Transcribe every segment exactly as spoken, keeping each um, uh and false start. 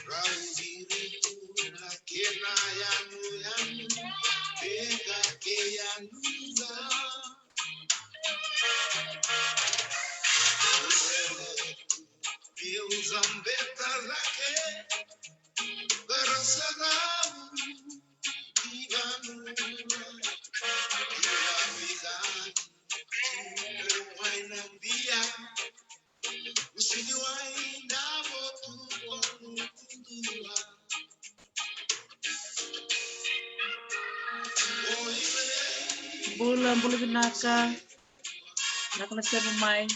Rau viritu na kena yanuyanu, beka ke yanuda. Meu zambeta lake, garasa rau ivanua. Ivanua, mai na bia. Bula, bula vinaka. Vinaka na sema mai.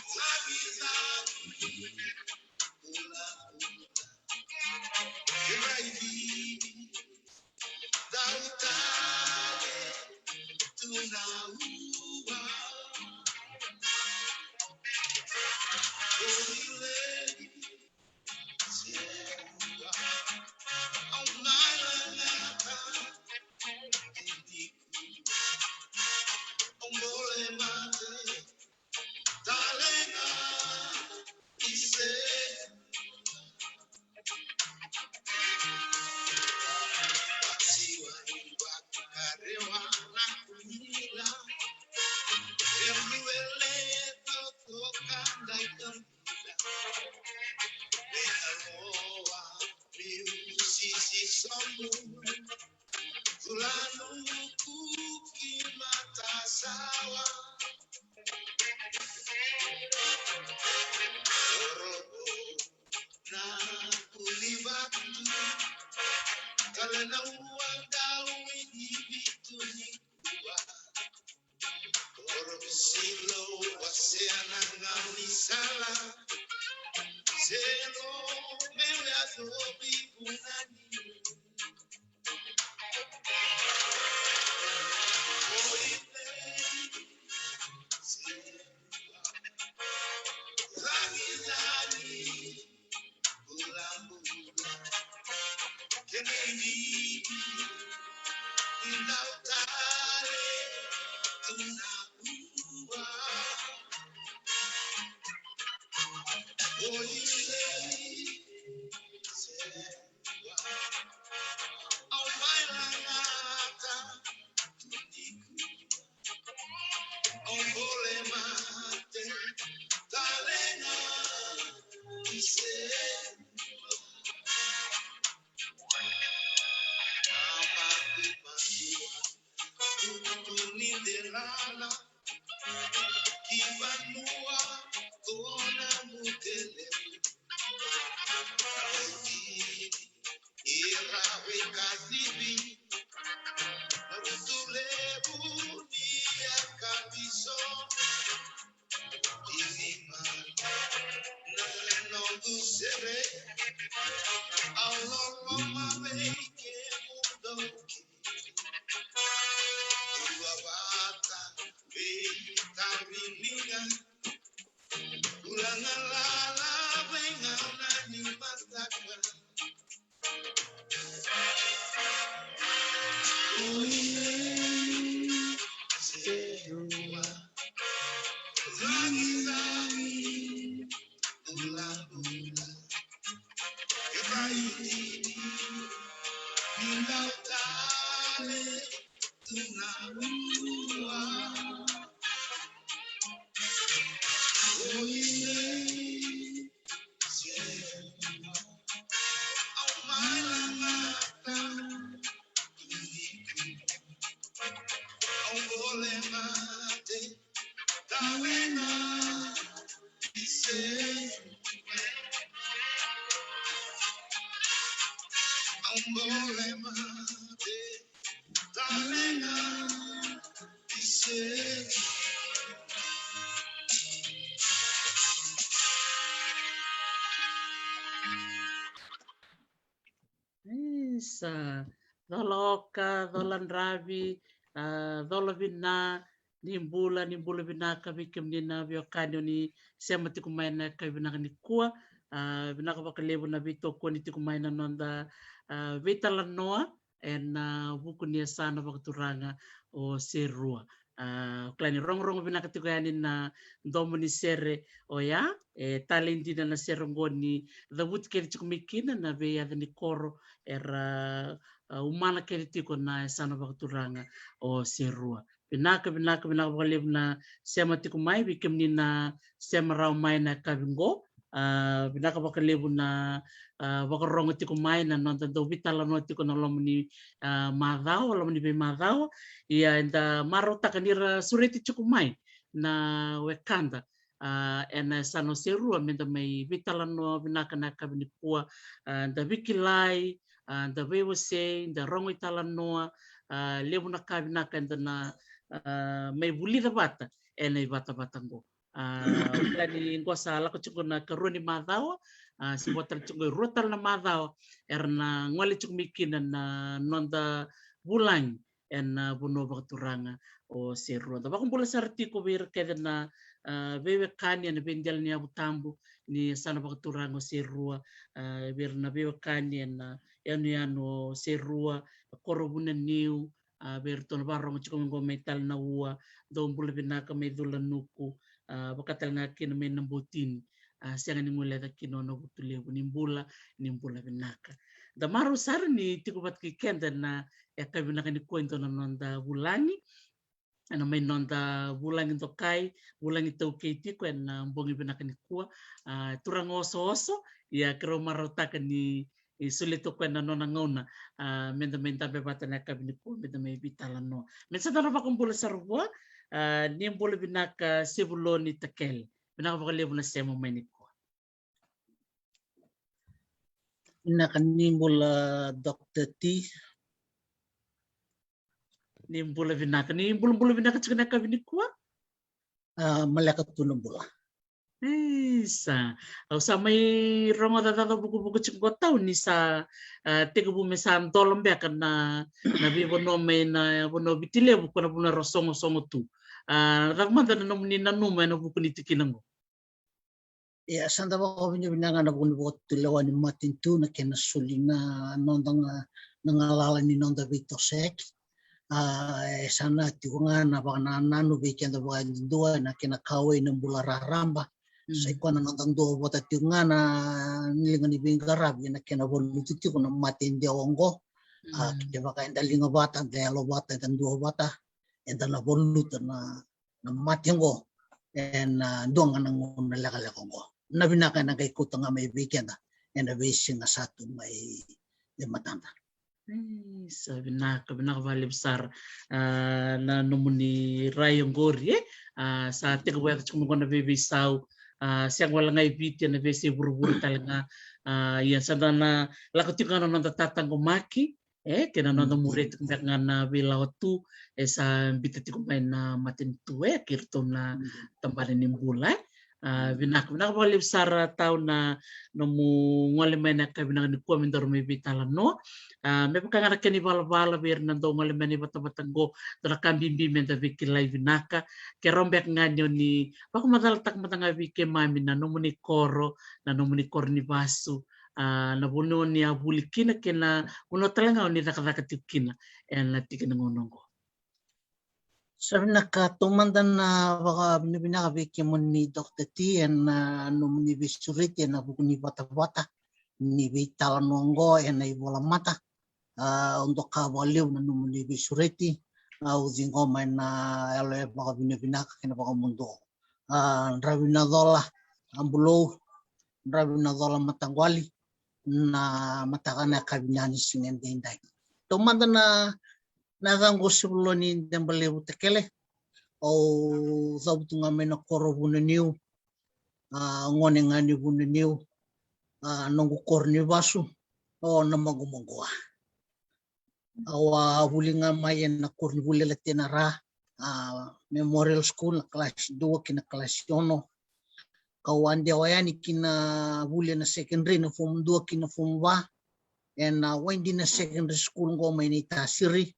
Isa, cola oka, cola dravi, a, cola vina, ni bula, ni bula vinaka vei kemuni na veiwekani o ni sema tiko mai na yakavi vinaka nikua. A, vinaka vakalevu na veitokoni tiko mai na noda, a, veitalanoa ena vuku ni yasana vakaturaga o Serua. A, kila ni rogorogo vinaka tiko yani na domo ni sere oya, e talei dina na sere oqo ni cavuti kece tiko mai kina na veiyaca ni koro era, a, umana kece tiko na yasana vakaturaga o Serua. Vinaka, vinaka, vinaka vakalevu na sema tiko mai, vei kemuni na sema rawa mai na yakavi qo. A, vinaka vakalevu na, a, vakarogo tiko mai na noda dau veitalanoa tiko na loma ni, a, macawa, loma ni veimacawa. Ia eda marautaka ni ra sureti tiko mai na wekada, a, ena yasana o Serua meda mai veitalanoa vinaka na yakavi nikua, a, da veikilai, a, da veiwasei, da rogo italanoa, a, levu na ka vinaka eda na, a, mai vulica vata ena ivatavata qo. A, kila ni qo sa lako tiko na ikarua ni macawa, a, se vo tale tiko e rua tale na macawa era na gole tiko mai kina na noda vulagi ena vanua vakaturaga o Serua. Da vakabula sara tiko vei ira kece na, a, veiwekani ena veidela ni yavu tabu ni yasana vakaturaga o Serua, a, vei ira na veiwekani ena yanuyanu o Serua, koro Vunaniu, a, vei iratou na vakarogo tiko mai qo mai Talinaua, dou bula vinaka mai Culanuku, a, vaka tale ga kina mai Nabotini, a, sega ni guileca kina o Navutulevu, ni bula, ni bula vinaka. Da marau sara ni tiko vata kei keda na yakavi vinaka nikua e dua na noda vulagi, ena mai noda vulagi dokai, vulagi taukei tiko ena bogi vinaka nikua, a, turaga osooso, ia keirau marautaka ni e solia toka na nona gauna, a, meda mai dabe vata na yakavi nikua, meda mai veitalanoa. Meda sa da na vakabula sara vua, a, ni bula vinaka Sevuloni Takele. Vinaka vakalevu na sema mai nikua. Vinaka, ni bula Doctor T. Ni bula vinaka, ni bulabula vinaka tiko na yakavi nikua. A, maleka tu na bula. Isa, au sa mai rogoca caca vukuvuku tiko qo tau ni sa, a, tekivu me sa dolo beka na, na veivanua mai na vanua Viti Levu, ko na vanua era sogosogo tu. A, cava mada na nomuni nanuma ena vuku ni tikina qo? Ia, sa da vakavinavinaka na vuku ni vakatulewa ni matanitu, na kena soli na noda ga, na galala ni noda veitosoyaki. A, e sa na tiko ga na vakanananu vei keda vakayadudua ena kena kauwai na bula raraba. Sa i koya na noda duavata tiko ga na liga ni veiqaravi ena kena valuti tiko na mate dewa oqo. A, kevaka eda liga vata, eda yalo vata, eda dua vata, eda na valuta na, na mate oqo ena dua ga na gauna lekaleka oqo. Na vinaka ena qai kauta ga mai vei keda ena veisiga sa tu mai vei matada. Isa, vinaka, vinaka vakalevu sara, a, na nomuni rai oqori, e? A, sa tekivu yaco tiko mai qo na veiveisau, a, sega wale ga i Viti, ena veiyasai vuravura tale ga. A, ia sa da na lako tiko ga na noda tataqomaki, e, kei na noda muria tiko beka ga na veilawa tu, e sa biuta tiko mai na matanitu, e, kei iratou na tabana ni bula, e. A, vinaka, vinaka vakalevu sara tau na nomu gole mai na yakavi vinaka nikua me daru mai veitalanoa. A, me vaka ga na kena ivalavala vei ira na dau gole mai na ivatavata qo, dua na ka bibi meda veikilai vinaka. Keirau beka ga ni o ni vakamacalataka mada ga vei keimami na nomuni koro, na nomuni koro ni vasu, a, na vanua ni a vuli kina kei na vanua tale ga o ni cakacaka tiko kina ena tikina gauna oqo. Sa vinaka, taumada na vakavinavinaka vei kemuni Doctor T ena nomuni veisureti ena vuku ni vatavata ni veitalanoa oqo ena ivolamata. A, au doka vakalevu na nomuni veisureti. Au ciqoma ena yalo e vakavinavinaka kei na vakamuduo. A, Dravinacola Abulou, Dravinacola Mataqwali, na mataka na yakavi ni siga edaidai. Taumada na, na yacaqu o Sevuloni Debalevu Takele. Au cavutu ga mai na koro Vunaniu, a, gone ga ni Vunaniu, a, noqu koro ni vasu o Namaqumaqua. Au a vuli ga mai ena koronivuli Latena Ra, a, Memorial School, na kalasi dua ki na kalasi ono. Kau a dewa yani ki na vuli ena secondary, na form dua ki na form va, ena Waidina Secondary School qo mai Naitasiri.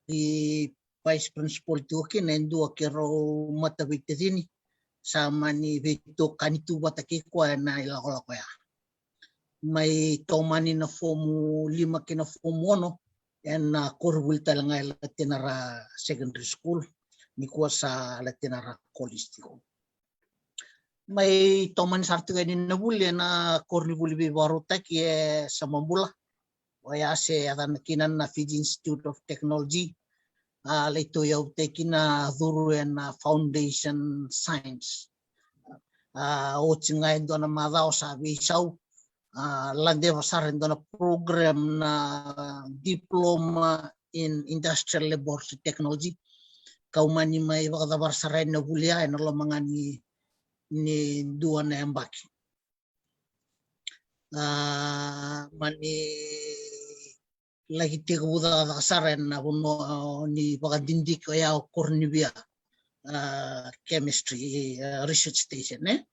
I vice principal tiko kina e dua keirau mataveitacini, sa mani veitokani tu vata kei koya ena ilakolako ya. Mai tomani na fomu lima ki na fomu ono ena koronivuli tale ga e Latena Ra Secondary School. Nikua sa latina ra college tiko. Mai tomani sara tiko yani na vuli ena koronivuli veivakarautaki e Samabula. Oya se yacana kina na Fiji Institute of Technology. A, lai tauyavu tiko kina, curu ena Foundation Science. A, oti ga e dua na macawa sa veisau, a, ladeva sara e dua na program na Diploma in Industrial Laboratory Technology. Kau mani mai vakacavara sara ena vuli ya ena loma ga ni, ni dua na yabaki. A, mani laki tekivu cakacaka sara ena vanua ni vakadidike oya o Koronivia, a, Chemistry, a, Research Station, e.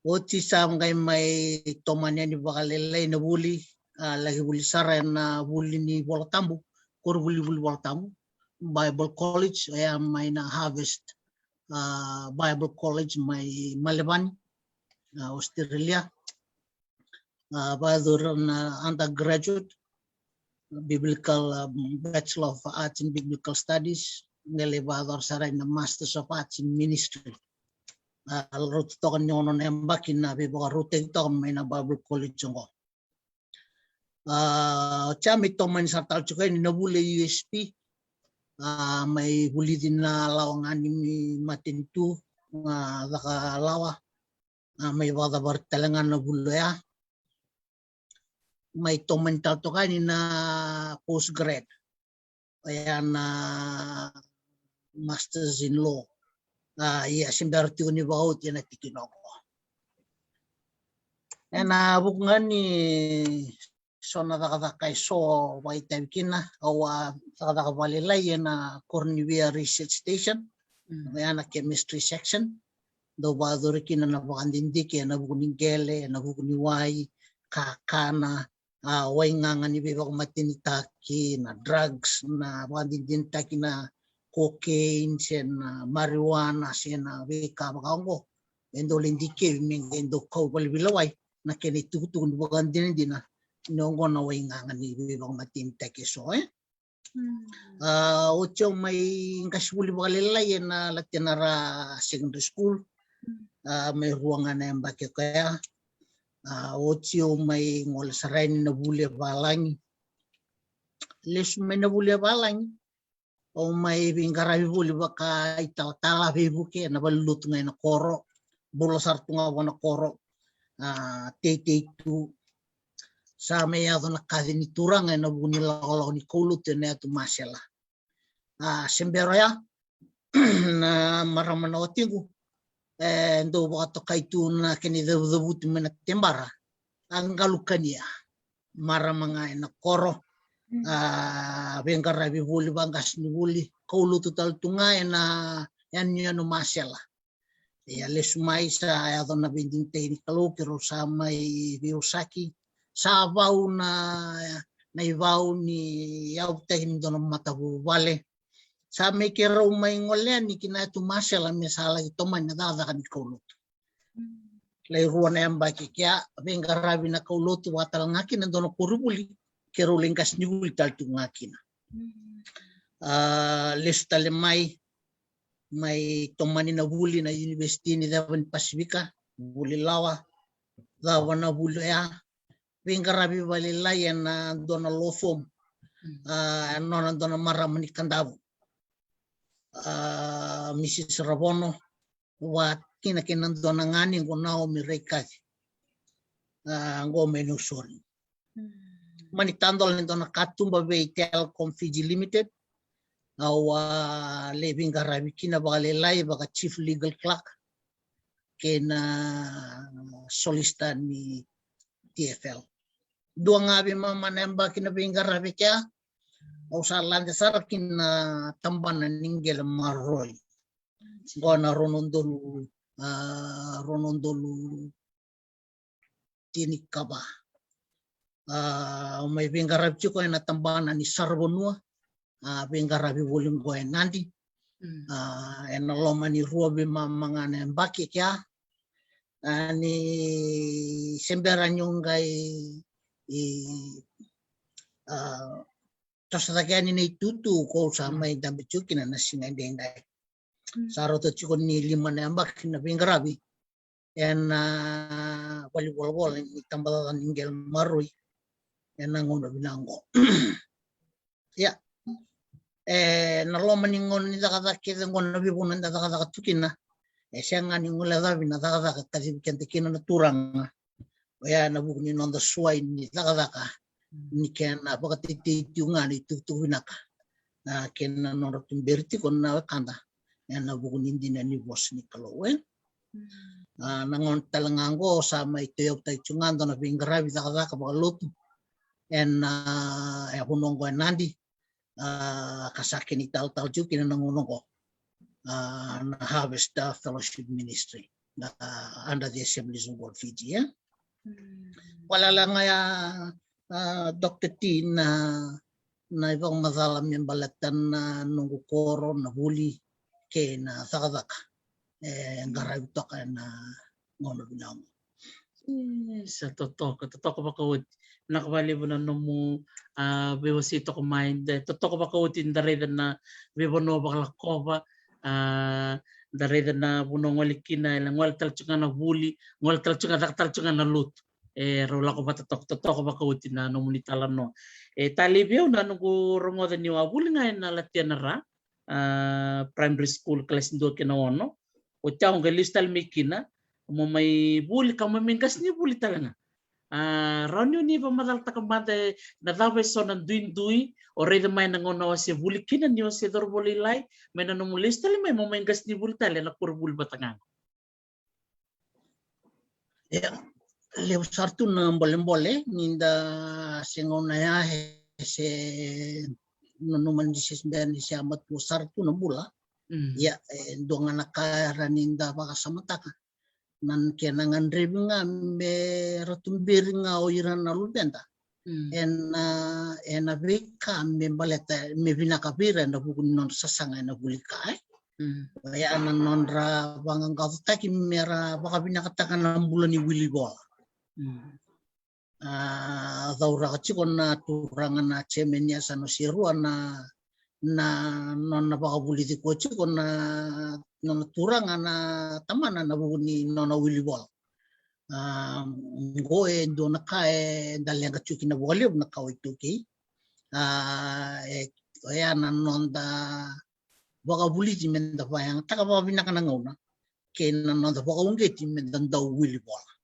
Oti sa qai mai tomani yani vakalailai na vuli, a, laki vuli sara ena vuli ni Vola Tabu, koronivuli Vola Tabu, Bible College, oya mai na Harvest, a, Bible College mai Melbourne, a, Australia. A, vakayacori na undergraduate, Biblical, um, Bachelor of Arts in Biblical Studies, qai lai vakayacora sara na Masters of Arts in Ministry. A, rauta toka ni ono na yabaki na veivakarautaki toka mai na Bible College oqo. A, oti ya mai tomani sara tale tiko yani na vuli e U S P, a, mai vulici na lawa ga ni matanitu, a, caka lawa, a, mai vakacavari tale ga na vuli oya. Mai tomani tale toka yani na postgrad, oya na Masters in Law. A, ia se bera tiko ni vakaoti ena tikina oqo. Ena vuku ga ni so na cakacaka eso vakaitavi kina, au a cakacaka vakalailai ena Koronivia Research Station, oya na Chemistry Section. Dau vakayacori kina na vakadidike ena vuku ni qele, ena vuku ni wai, kakana, a, waigaga ni veivakamatenitaki, na drugs, na vakadidinataki na cocaine se na marijuana se na veika vaka oqo. E dau lai dikevi me qai dau kau vakalailai na kena itukutuku ni vakadinadina ni oqo na waigaga ni veivakamatenitaki eso, e. A, oti au mai qasenivuli vakalailai ena Latinara Secondary School. A, mai rua ga na yabaki koya. A, oti au mai gole sara yani na vuli e valagi. Lesu mai na vuli e valagi, au mai veiqaravi voli vakaitalatala veivuke ena valenilotu ga ena koro. Bula sara tu ga vua na koro, a, teitei tu. Sa mai yaco na kaci ni Turaga ena vuku ni lakolako ni kaulotu ena yatu Masela. A, se bera oya, na marama na watiqu e dau vakatokai tu na kena icavucavuti mai na tebara. A, qalu kania, marama ga ena koro. A, veiqaravi voli, vaqasenivuli, kaulotu tale tu ga ena yanuyanu Masela. Ia lesu mai sa yaco na veidigitaki ni Kalou, keirau sa mai veiwasaki. Sa vau na, na ivau ni yavutaki ni dua na matavuvale. Sa mai keirau mai gole yani ki na yatu Masela me sa laki tomani na cakacaka ni kaulotu. Lai rua na yabaki kea, veiqaravi na kaulotu, vakatalega kina dua na koronivuli keirau lai qasenivuli tale tu ga kina. A, lesu tale mai, mai tomani na vuli na University ni Ceva ni Pasifika, vuli lawa. Cava na vuli oya? Veiqaravi vakalailai ena dua na law firm. A, ena nona dua na marama ni Kadavu, a, Mrs Ravono, vata kina kei na dua na ganequ, Naomi Raikaci, a, qo mai Nausori. Mani tadola ni dua na katuba vei Telecom Fiji Limited. Au a lai veiqaravi kina vakalailai vaka Chief Legal Clerk kei na Solicitor ni T F L. Dua ga veimama na yabaki na veiqaravi kea, au sa lade sara ki na tabana ni qele maroroi. Qo na rua na udolu, a, rua na udolu tinikava. A, au mai veiqaravi tiko ena tabana ni saravanua, a, veiqaravi voli qo e Nadi. A, ena loma ni rua veimama ga na yabaki kea, a, ni se bera niu qai, i, a, toso cake yani na itutu ko au sa mai dabe tiko kina na siga edaidai. Sa rauta tiko ni lima na yabaki na veiqaravi ena vale ni volavola ni tabacakacaka ni qele maroroi ena gauna vinaka oqo. Ia, ena loma ni gauna ni cakacaka kece oqo, na veivanua eda cakacaka tu kina, e sega ni guilecavi na cakacaka e kacivi keda kina na Turaga. Oya ena vuku ni noda suai ni cakacaka, ni kena vakatetei tiko ga na itukutuku vinaka kei na nodra tuberi tiko na wekada ena vuku ni dina ni vosa ni Kalou, e. A, na gauna tale ga oqo sa mai tauyavutaki tiko ga e dua na veiqaravi cakacaka vakalotu ena, e, vanua oqo e Nadi, a, ka sa kena italatala tiko kina na gauna oqo, a, na Harvest, a, Fellowship Ministry, a, under the Assemblies of God Fiji, e. Vakalailai ga ya, a, Doctor T, na, na ivakamacala me baleta na noqu koro, na vuli kei na cakacaka e qaravi toka ena gauna vinaka oqo. E, sa totoka, totoka vakaoti. Vinaka vakalevu na nomu, a, veiwasei toka mai. Da totoka vakaoti, da raica na veivanua vakalakova, a, da raica na vanua gole kina, e gole tale tiko ga na vuli, gole tale tiko ga, caka tale tiko ga na lotu. E rau lako vata toka, totoka vakaoti na nomuni talanoa. E talei vei au na noqu rogoca ni o a vuli ga ena Latiana Ra, a, Primary School, kalasi dua kei na ono. Oti ya o qai lesu tale mai kina, mo mai vuli ka mo mai qasenivuli tale ga. A, rawa ni o ni vakamacalataka mada, e, na cava e so na duidui o raica mai na gauna o se vuli kina ni o se cauravou lailai, mai na nomu lesu tale mai mo mai qasenivuli tale ena koronivuli vata ga qo. Ia, levu sara tu na bolebole ni da se gauna ya e se nanuma ni se bera ni se a matua sara tu na bula. Ia, e dua ga na ka e rawa ni da vakasamataka, na kena gadrevi ga me ra tuberi ga o ira na luveda ena, ena veika me baleta, me vinaka vei ira ena vuku ni nodra sasaga ena vuli ka, e. Oya na nodra vaqaqacotaki me ra vakavinakataka na bula ni wilivola. A, cauraka tiko na turaga na chairman ya sa no serua na, na nona vakavulici koya tiko na nona turaga na tamana ena vuku ni nona wilivola. A, qo e dua na ka eda leqa tiko kina vakalevu na kawa iTaukei. A, e, oya na noda vakavulici me da vakayagataka vakavinaka na gauna kei na noda vakauqeti me da dau wilivola.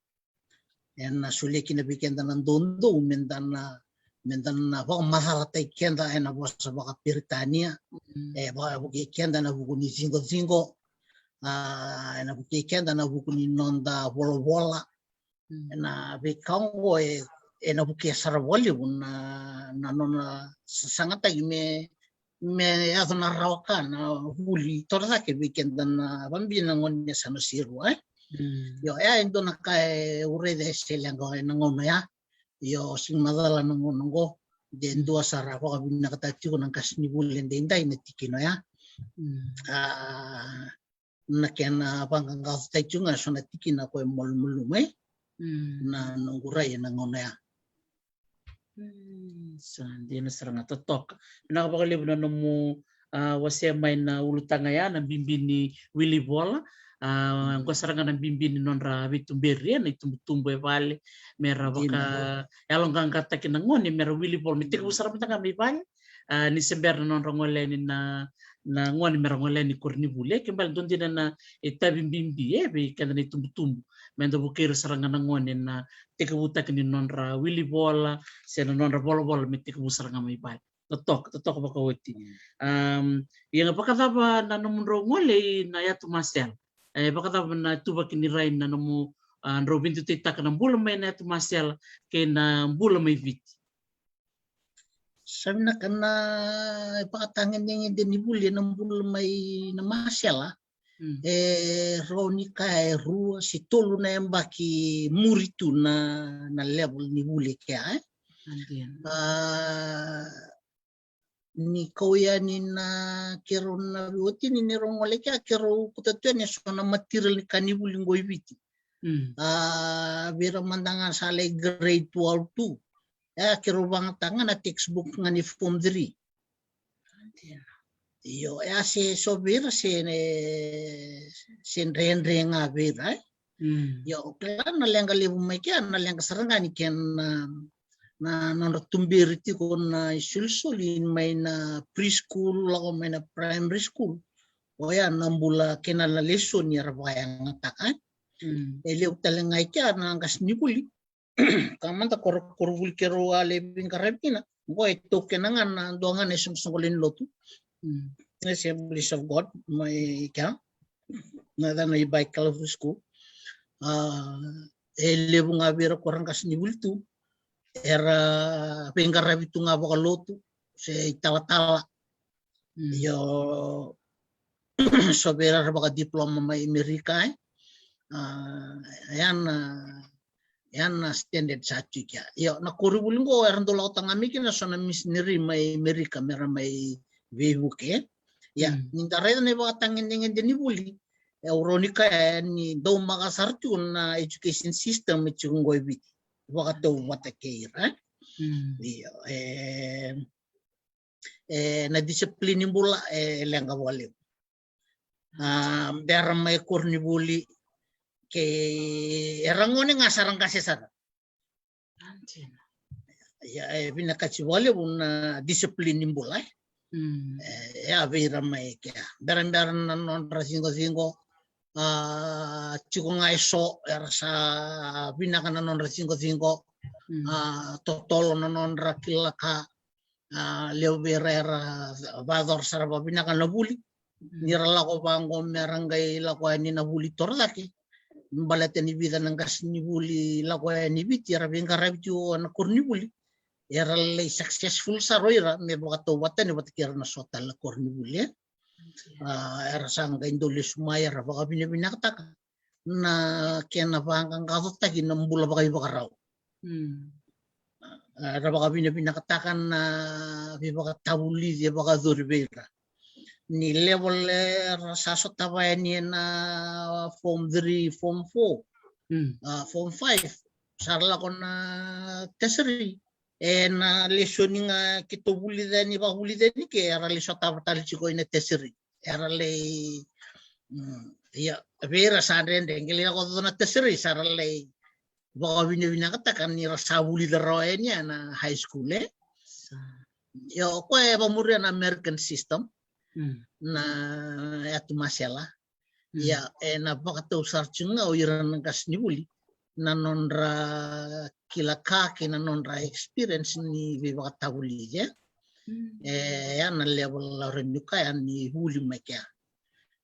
Ena solia kina vei keda na doudou me da na, me da na vakamacalataki keda ena vosa vakaperitania. E vakavukei keda ena vuku ni ciqociqo. A, ena vukei keda ena vuku ni noda volavola. Ena veika oqo e, ena vukei sara vakalevu na, na nona sasagataki me, me yaco na rawa ka na vuli torocake vei keda na vabibi na gone sa no serua, e. Io, e, e dua na ka e uraica e se leqa ena gauna ya. Io, sega ni macala na gauna oqo, de dua sara vakavinakataka tiko na qasenivuli edaidai na tikina oya. A, na kena vaqaqacotaki tiko ga eso na tikina ko e malumalumu, e. Na noqu rai ena gauna ya. Sa dina sara ga, totoka. Vinaka vakalevu na nomu, a, wasea mai na ulutaga ya, na bibi ni wilivola. A, qo sara ga na bibi ni nodra veituberi, e, na itubutubu e vale, me ra vakayaloqaqataki na gone me ra wilivola, me tekivu sara mada ga mai vale. A, ni se bera na nodra gole yani na, na gone me ra gole yani koronivuli, e, ke bale dua dina na itavi bibi, e, vei keda na itubutubu, me da vukei ira sara ga na gone na tekivutaki ni nodra wilivola se na nodra volavola me tekivu sara ga mai vale. Totoka, totoka vakaoti. Ia ga vakacava na nomudrau gole ina yatu Masela? E vakacava na ituvaki ni rai na nomu, a, drau veidutaitaka na bula mai na yatu Masela kei na bula mai Viti? Sa vinaka na ivakatagedegede ni vuli ena bula mai na Masela. E rawa ni kaya e rua se tolu na yabaki muri tu na, na level ni vuli e kea, e. A, ni kau yani na keirau na veiwatini ni rau gole e kea, keirau kauta tu yani eso na material ni ka ni vuli qo i Viti. A, vei ira mada ga sa lai grade twelve tu. E, keirau vagataka ga na textbook ga ni form three. Io, e a se so vei ira se, se dredre ga vei ira, e. Mm. Io, o kila na leqa levu mai kea, na leqa sara ga ni kena, na nodra tuberi tiko na isolisoli mai na preschool, lako mai na primary school. Oya na bula kei na lesoni era vakayagataka, e. Mm. E levu tale ga i kea na qasenivuli. Ka mada koro, koronivuli keirau a lai veiqaravi kina. Qo e taukena ga na dua ga na isoqosoqo lewe ni lotu. Mm. Assemblies of God, mai kea. Na yacana i Bai Calvary School. A, e levu ga vei ira ko ra qasenivuli tu. Era veiqaravi tu ga vakalotu, se italatala. Mm. Io, so vei ira era vakadiploma mai Amerika, e. A, ya na, ya na standard sa tu i kea. Io, na koronivuli qo era dau lako tale ga mai kina so na misinari mai Amerika me ra mai veivuke, e. Ia, mm, ni da raica na ivakatagedegede ni vuli, e, au rawa ni kaya ni daumaka sara tiko na education system e tiko qo e Viti. Vakatau vata kei ira, e. Mm. Io, e, e, na discipline ni bula, e, leqa vakalevu. A, bera mai koronivuli, kei era gone ga sa ra qase sara. Ia, e vinakati vakalevu na discipline ni bula, e. Mm. E, e a vei ira mai kea. Berabera na nodra ciqociqo, a, tiko ga e so, era sa vinaka na nodra ciqociqo, mm, a, totolo na nodra kila ka, a, levu vei ira era vacora sara vakavinaka na vuli. Mm. Ni ra lako vaqo me ra qai lako yani na vuli torocake. Baleta ni vica na qasenivuli lako yani Viti, era veiqaravi tiko na koronivuli. Era lai successful sara o ira me vakatauvatani vata kei ira na so tale na koronivuli, e. A, era sa qai dau lesu mai, era vakavinavinakataka na kena vaqaqacotaki na bula vakaivakarau. Mm. A, era vakavinavinakataka na veivakatavulici e vakayacori vei ira. Ni level era sa sotava yani ena form three, form four, mm, a, form five, sa ra lako na tertiary. Ena lesoni ga keitou vulica yani, vakavulica yani ke, era lai sotava tale tiko ina tertiary. Era lai, mm, ia, vei ira sa dredre, qai lai lako coco na tertiary, sa ra lai vakavinavinakataka ni ra sa vulica rawa yani ena high school, e. Sa. Io, o koya e vakamuria na American system, mm, na yatu masela. Mm. Ia, ena vakatau sara tiko ga o ira na qasenivuli na nodra kila ka kei na nodra experience ni veivakatavulici, e. Mm. E, ya na level au rawa ni kaya ni vuli mai kea.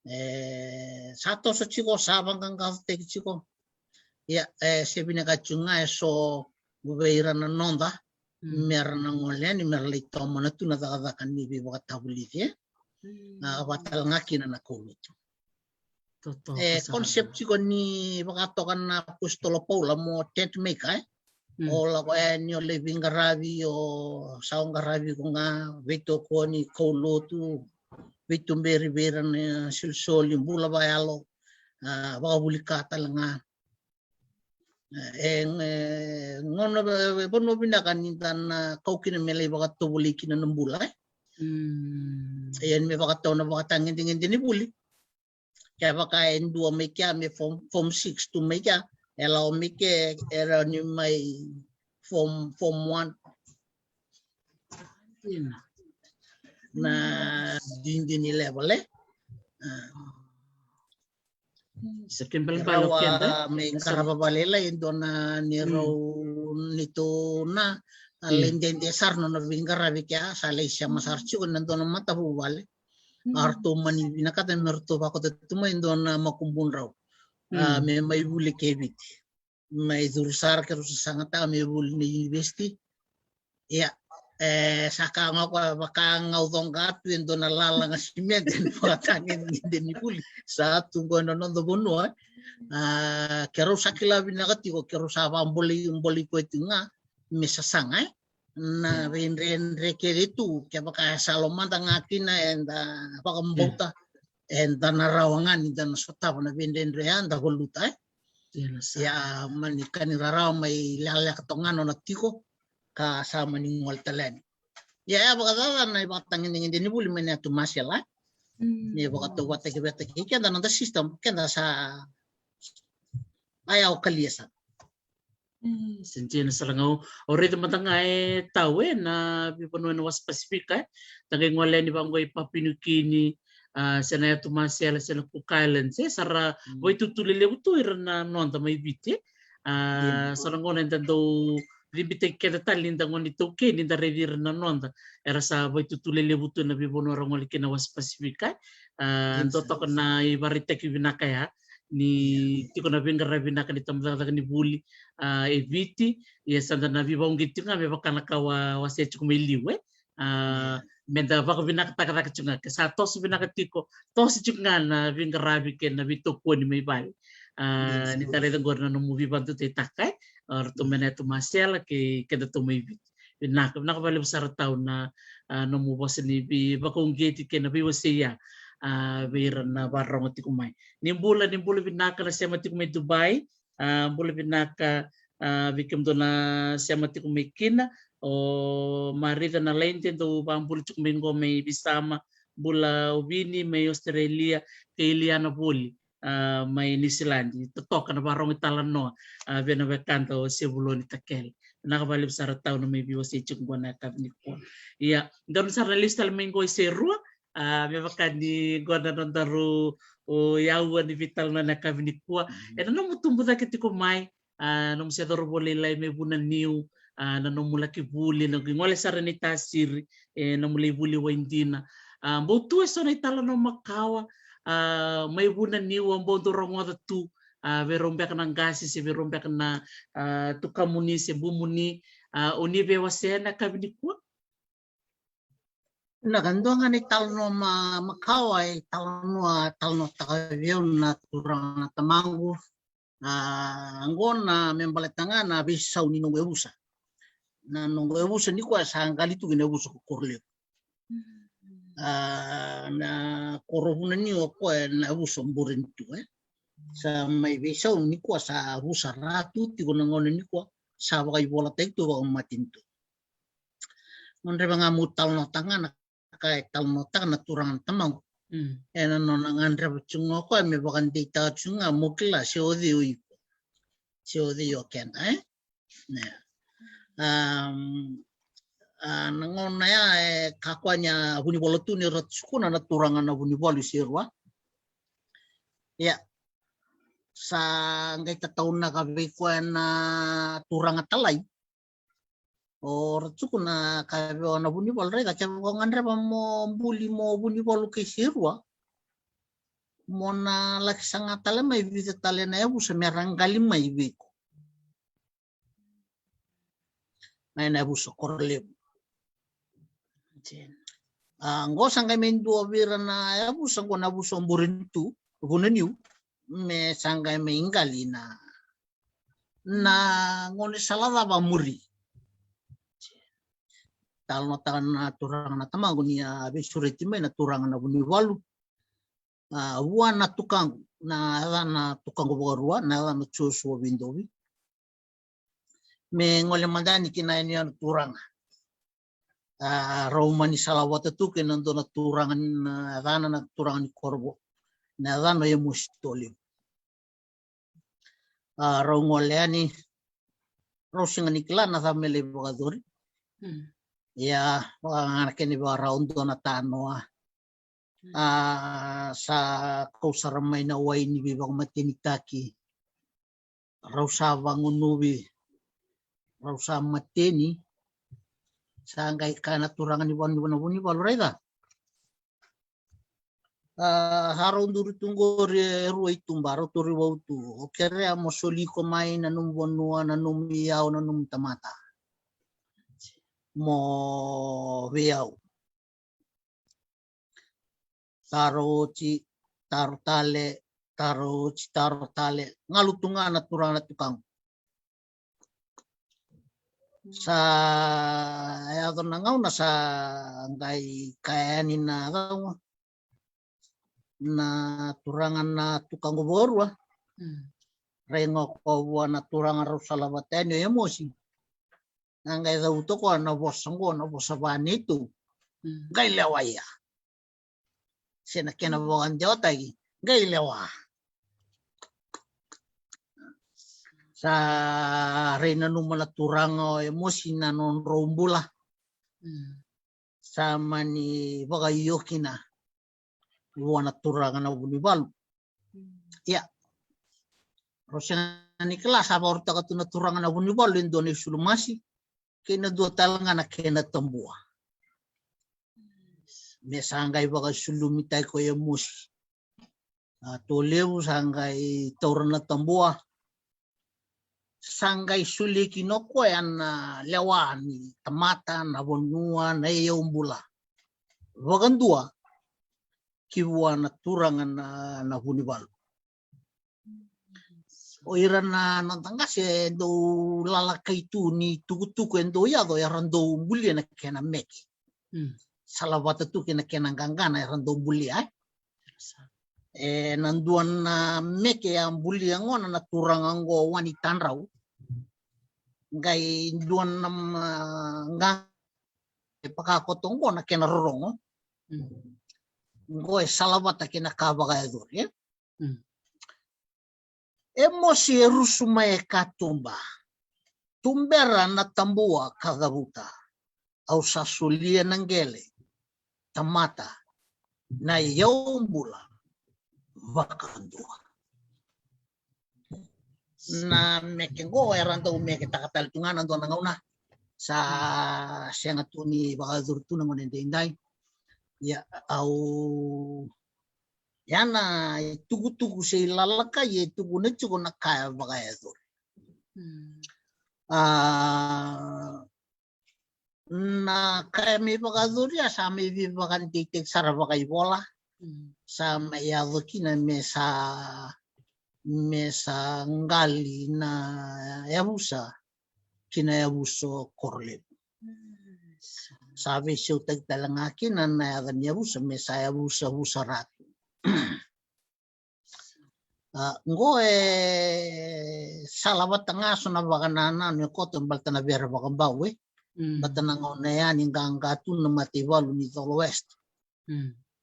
E, sa toso tiko, sa vaqaqacotaki tiko. Ia, e, se vinakati tiko ga e so vei ira na noda, mm, me ra na gole yani, me ra lai tomana tu na cakacaka ni veivakatavulici, e. Mm. A, vata tale ga kina na kaulotu. Totoka sara. E, concept tiko ni vakatoka na apositolo Paula mo tent maker, e. Mm. O lako yani, o lai veiqaravi, o sa o qaravi iko ga, veitokoni, kaulotu, veituberi vei ira na isolisoli, bula vakayalo, a, vakavuli ka tale ga. E, e, gauna, e, vanua vinaka ni da na kau kina me lai vakatovolei kina na bula, e. Mm. Ia ni me vakatau na vakatagedegede ni vuli. Kevaka e dua mai kea me form, form six tu mai kea, e lako mai ke, e rawa ni mai form, form one. Ina. Na duidui ni level, e. A. Sa kena balebale o keda, e? Rau a mai qarava vakalailai e dua na neirau, mm, neitou na, a, mm, lai dede sara na nona veiqaravi kea, sa lai sema sara tiko ena dua na matavuvale. Mm. A ratou mani vinakata me ratou vakota tu mai e dua na makubudrau. A, mm, me mai vuli ke Viti. Mai curu sara, keirau sasagataka me vuli na university. Ia, e, sa ka ga o koya, vaka ga au coqa tu e dua na lalaga simede ni vakatagedegede ni vuli. Sa tu qo ena noda vanua, e. A, keirau sa kila vinaka tiko, keirau sa vakabolei, bolei koya tiko ga me sasaga, e. Na, mm, veidredre kece tu, kevaka e sa lomada ga kina, eda vakabauta, mm, eda na rawa ga ni da na sotava na veidredre ya, da valuta, e. Ia, sa. Ia, mani ka ni rarawa mai lekaleka toka ga nona tiko, ka sa mani gole tale yani. Ia, e a vakacacana na ivakatagedegede ni vuli mai na yatu Masela. Ni vakatauvataki vata kei keda na noda system, keda sa a yawa kalia sara. Sa dina sara ga. O raica mada ga e tau e na veivanua e na wasa Pasifika e. Da qai gole yani vaqo i Papua New Guinea, a, se na yatu Masela, se na Cook Islands e, sa ra vaitutu lelevu tu ira na noda mai Viti. A, sa na gauna eda dau cibitaki keda tale ni da gone iTaukei ni da raici ira na noda. Era sa vaitutu lelevu tu e na veivanua ra gole kina wasa Pasifika e. A, dua toka na ivakaraitaki vinaka ya ni tiko na veiqaravi vinaka ni tabacakacaka ni vuli, a, e Viti. Ia sa da na veivakauqeti tiko ga me vaka na ka au a wasea tiko mai liu e. A, me da vakavinakataka cake tiko ga ke sa toso vinaka tiko, toso tiko ga na veiqaravi kei na veitokoni mai vale. A, ni da raica qori na nomu veivakadutaitaka e, a, ratou mai na yatu Masela kei kedatou mai Viti. Vinaka, vinaka vakalevu sara tau na, a, nomu vosa ni veivakauqeti kei na veiwasei ya, a, vei ira na vakarorogo tiko mai. Ni bula, ni bula vinaka na sema tiko mai Dubai. A, bula vinaka, a, vei kemudou na sema tiko mai kina. O Marica na Laide dou vakabula tiko mai qo mai Visama. Bula o Vini mai Australia, kei Iliana Voli, a, mai Niusiladi. Totoka na vakarorogo italanoa, a, vei na wekada o Sevuloni Takele. Vinaka vakalevu sara tau na mai veiwasei tiko qo na yakavi nikua. Ia, donu sara na lesu tale mai qo i Serua, a, me vaka ni qo na nodaru, o, yaua ni veitalanoa na yakavi nikua. E na nomu tubu cake tiko mai, a, nomu se cauravou lailai mai Vunaniu, a, na nomu laki vuli, na noqu gole sara ni tasiri, e, nomu lai vuli Waidina. A, bau tu eso na italanoa makawa, a, mai Vunaniu, a, bau dau rogoca tu, a, vei rau beka na qase, se vei rau beka na, a, tukamuni, se bumuni, a, o ni veiwasea na yakavi nikua? Na ka dua ga na italanoa ma, makawa, italanoa, talanoataka vei au na turaga na tamaqu. A, qo na me baleta ga na veisau ni noqu yavusa. Na noqu yavusa nikua sa qali tu ki na yavusa ko Korolevu. A, na koro Vunaniu o koya na yavusa o Burenitu e. Sa mai veisau nikua sa yavusa ra tu tiko na gauna nikua sa vakaivolataki tu vakamatanitu. Gadreva ga mo talanoataka ga na ka e talanoataka na turaga na tamaqu. E na nona gadreva tiko ga o koya me vakadeitaka tiko ga mo kila se o cei o iko, se o cei o keda e. A, na gauna ya e kakua ni a Vunivalu tu ni ra tukuna na turaga na Vunivalu i Serua. Ia, sa qai tataunaka vei koya na turaga talai. O ra tukuna ka vei au na Vunivalu, raica kevaka o gadreva mo buli mo Vunivalu kei Serua, mo na laki saga tale mai vica tale na yavusa me ra qali mai vei iko. Na yavusa Korolevu. A, qo sa qai mai dua vei ira na yavusa, qo na yavusa o Burenitu, Vunaniu, me sa qai mai qali na na gone sala cava muri. Talanoataka na turaga na tamaqu ni a veisureti mai na turaga na Vunivalu. A, vua na tukaqu, na yacana tukaqu vakarua, na yacana Joshua Vidovi. Me gole mada yani ki na yanuyanu turaga. A, rau mani sala vata tu kei na dua na turaga ni, na yacana na turaga ni Korovo. Na yacana o Emosi Toliu. A, rau gole yani, rau sega ni kila na cava me lai vakayacori. Ia, vaka ga na kena ivakarau, dua na tanoa. A, sa kau sara mai na wai ni veivakamatenitaki. Rau sa vagunuvi, rau sa mateni. Sa qai kaya na turaga ni Vunivalu, Vunivalu, raica. A, sa rau duri tu qori e rua i tuba, rau tu rivau tu. O kerea mo soli iko mai na nomu vanua, na nomu iyau, na nomu tamata. Mo vei au. Taro oti, taro tale, taro oti, taro tale. Galu tu ga na turaga na tukaqu. Sa yaco na gauna sa qai kaya yani na cau, na turaga na tukaqu vakarua. Rai ga o koya vua na turaga rau sala vata yani o Emosi. A qai cau toka na vosa qo, na vosa vanetu. Qai lewa ia. Se na kena vakadewataki, qai lewa. Sa rei nanuma na turaga o Emosi na nodrau bula. Sa mani vakaio kina vua na turaga na vunivalu. Ia, rau sega ni kila sa vakarautaka tu na turaga na vunivalu e dua na isulu masi kei na dua tale ga na kena tabua. Me sa qai vakasulumitaki ko Emosi. A tolevu sa qai taura na tabua. Sa qai solia kina o koya na lewa ni tamata, na vanua, na iyau bula vakadua ki vua na turaga na, na vunivalu. O ira na noda qase e dau lalakai tu ni tukutuku e dau yaco era dau bulia na kena meke. Salavata tu kei na kena qaqana era dau bulia, e? E na dua na meke a bulia gona na turaga qo Wani Tadrau. Qai dua na, mm, qa e vakakoto qo na kena rorogo. Qo e salavata kei na ka vakayacori, e? Emosi e rusu mai e katuba. Tubera na tabua ka cavuta. Au sa solia na qele, tamata, na iyau bula vakadua. Na meke qo era dau meketaka tale tu ga na dua na gauna. Sa sega tu ni vakayacori tu na gauna edaidai. Ia au, ia na itukutuku se ilalakai e tukuna tiko na ka e vakayacori. A na ka e mai vakayacori a sa mai veivakadeitaki sara vakaivola. Sa mai yaco kina me sa, me sa qali na yavusa ki na yavusa o Korolevu. Sa veisautaki tale ga kina na yaca ni yavusa me sa yavusa Vusa Ratu. A qo e salavata ga so na vakanananu e koto baleta na Vere Vakabau, e? Baleta na gauna ya ni qaqa tu na mataivalu ni Colo West.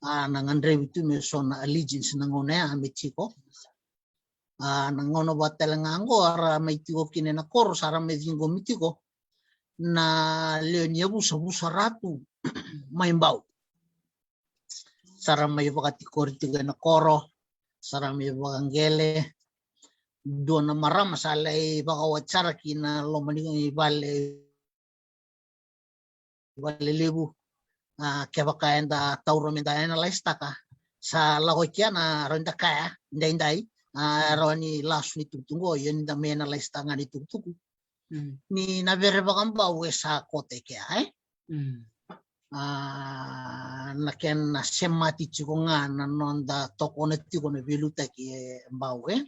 A na gadrevi tu me so na allegiance na gauna ya me tiko. A na gauna vata tale ga qo a ra mai tiko kina e na koro, sa ra mai ciqomi tiko na lewe ni yavusa Vusa Ratu mai Bau. Sa ra mai vakatikori tiko e na koro, sa ra mai vakaqele. Dua na marama sa lai vakawati sara ki na loma ni vale, vale levu. A kevaka eda taura me da analyse taka, sa lako i kea na rawa ni da kaya daidai, a rawa ni lasu ni tukutuku qo, ia ni da mai analyse taka ga ni tukutuku ni na Vere Vakabau e sa koto i kea, e? A na kena semati tiko ga na noda tokona tiko na veiliutaki e Bau, e?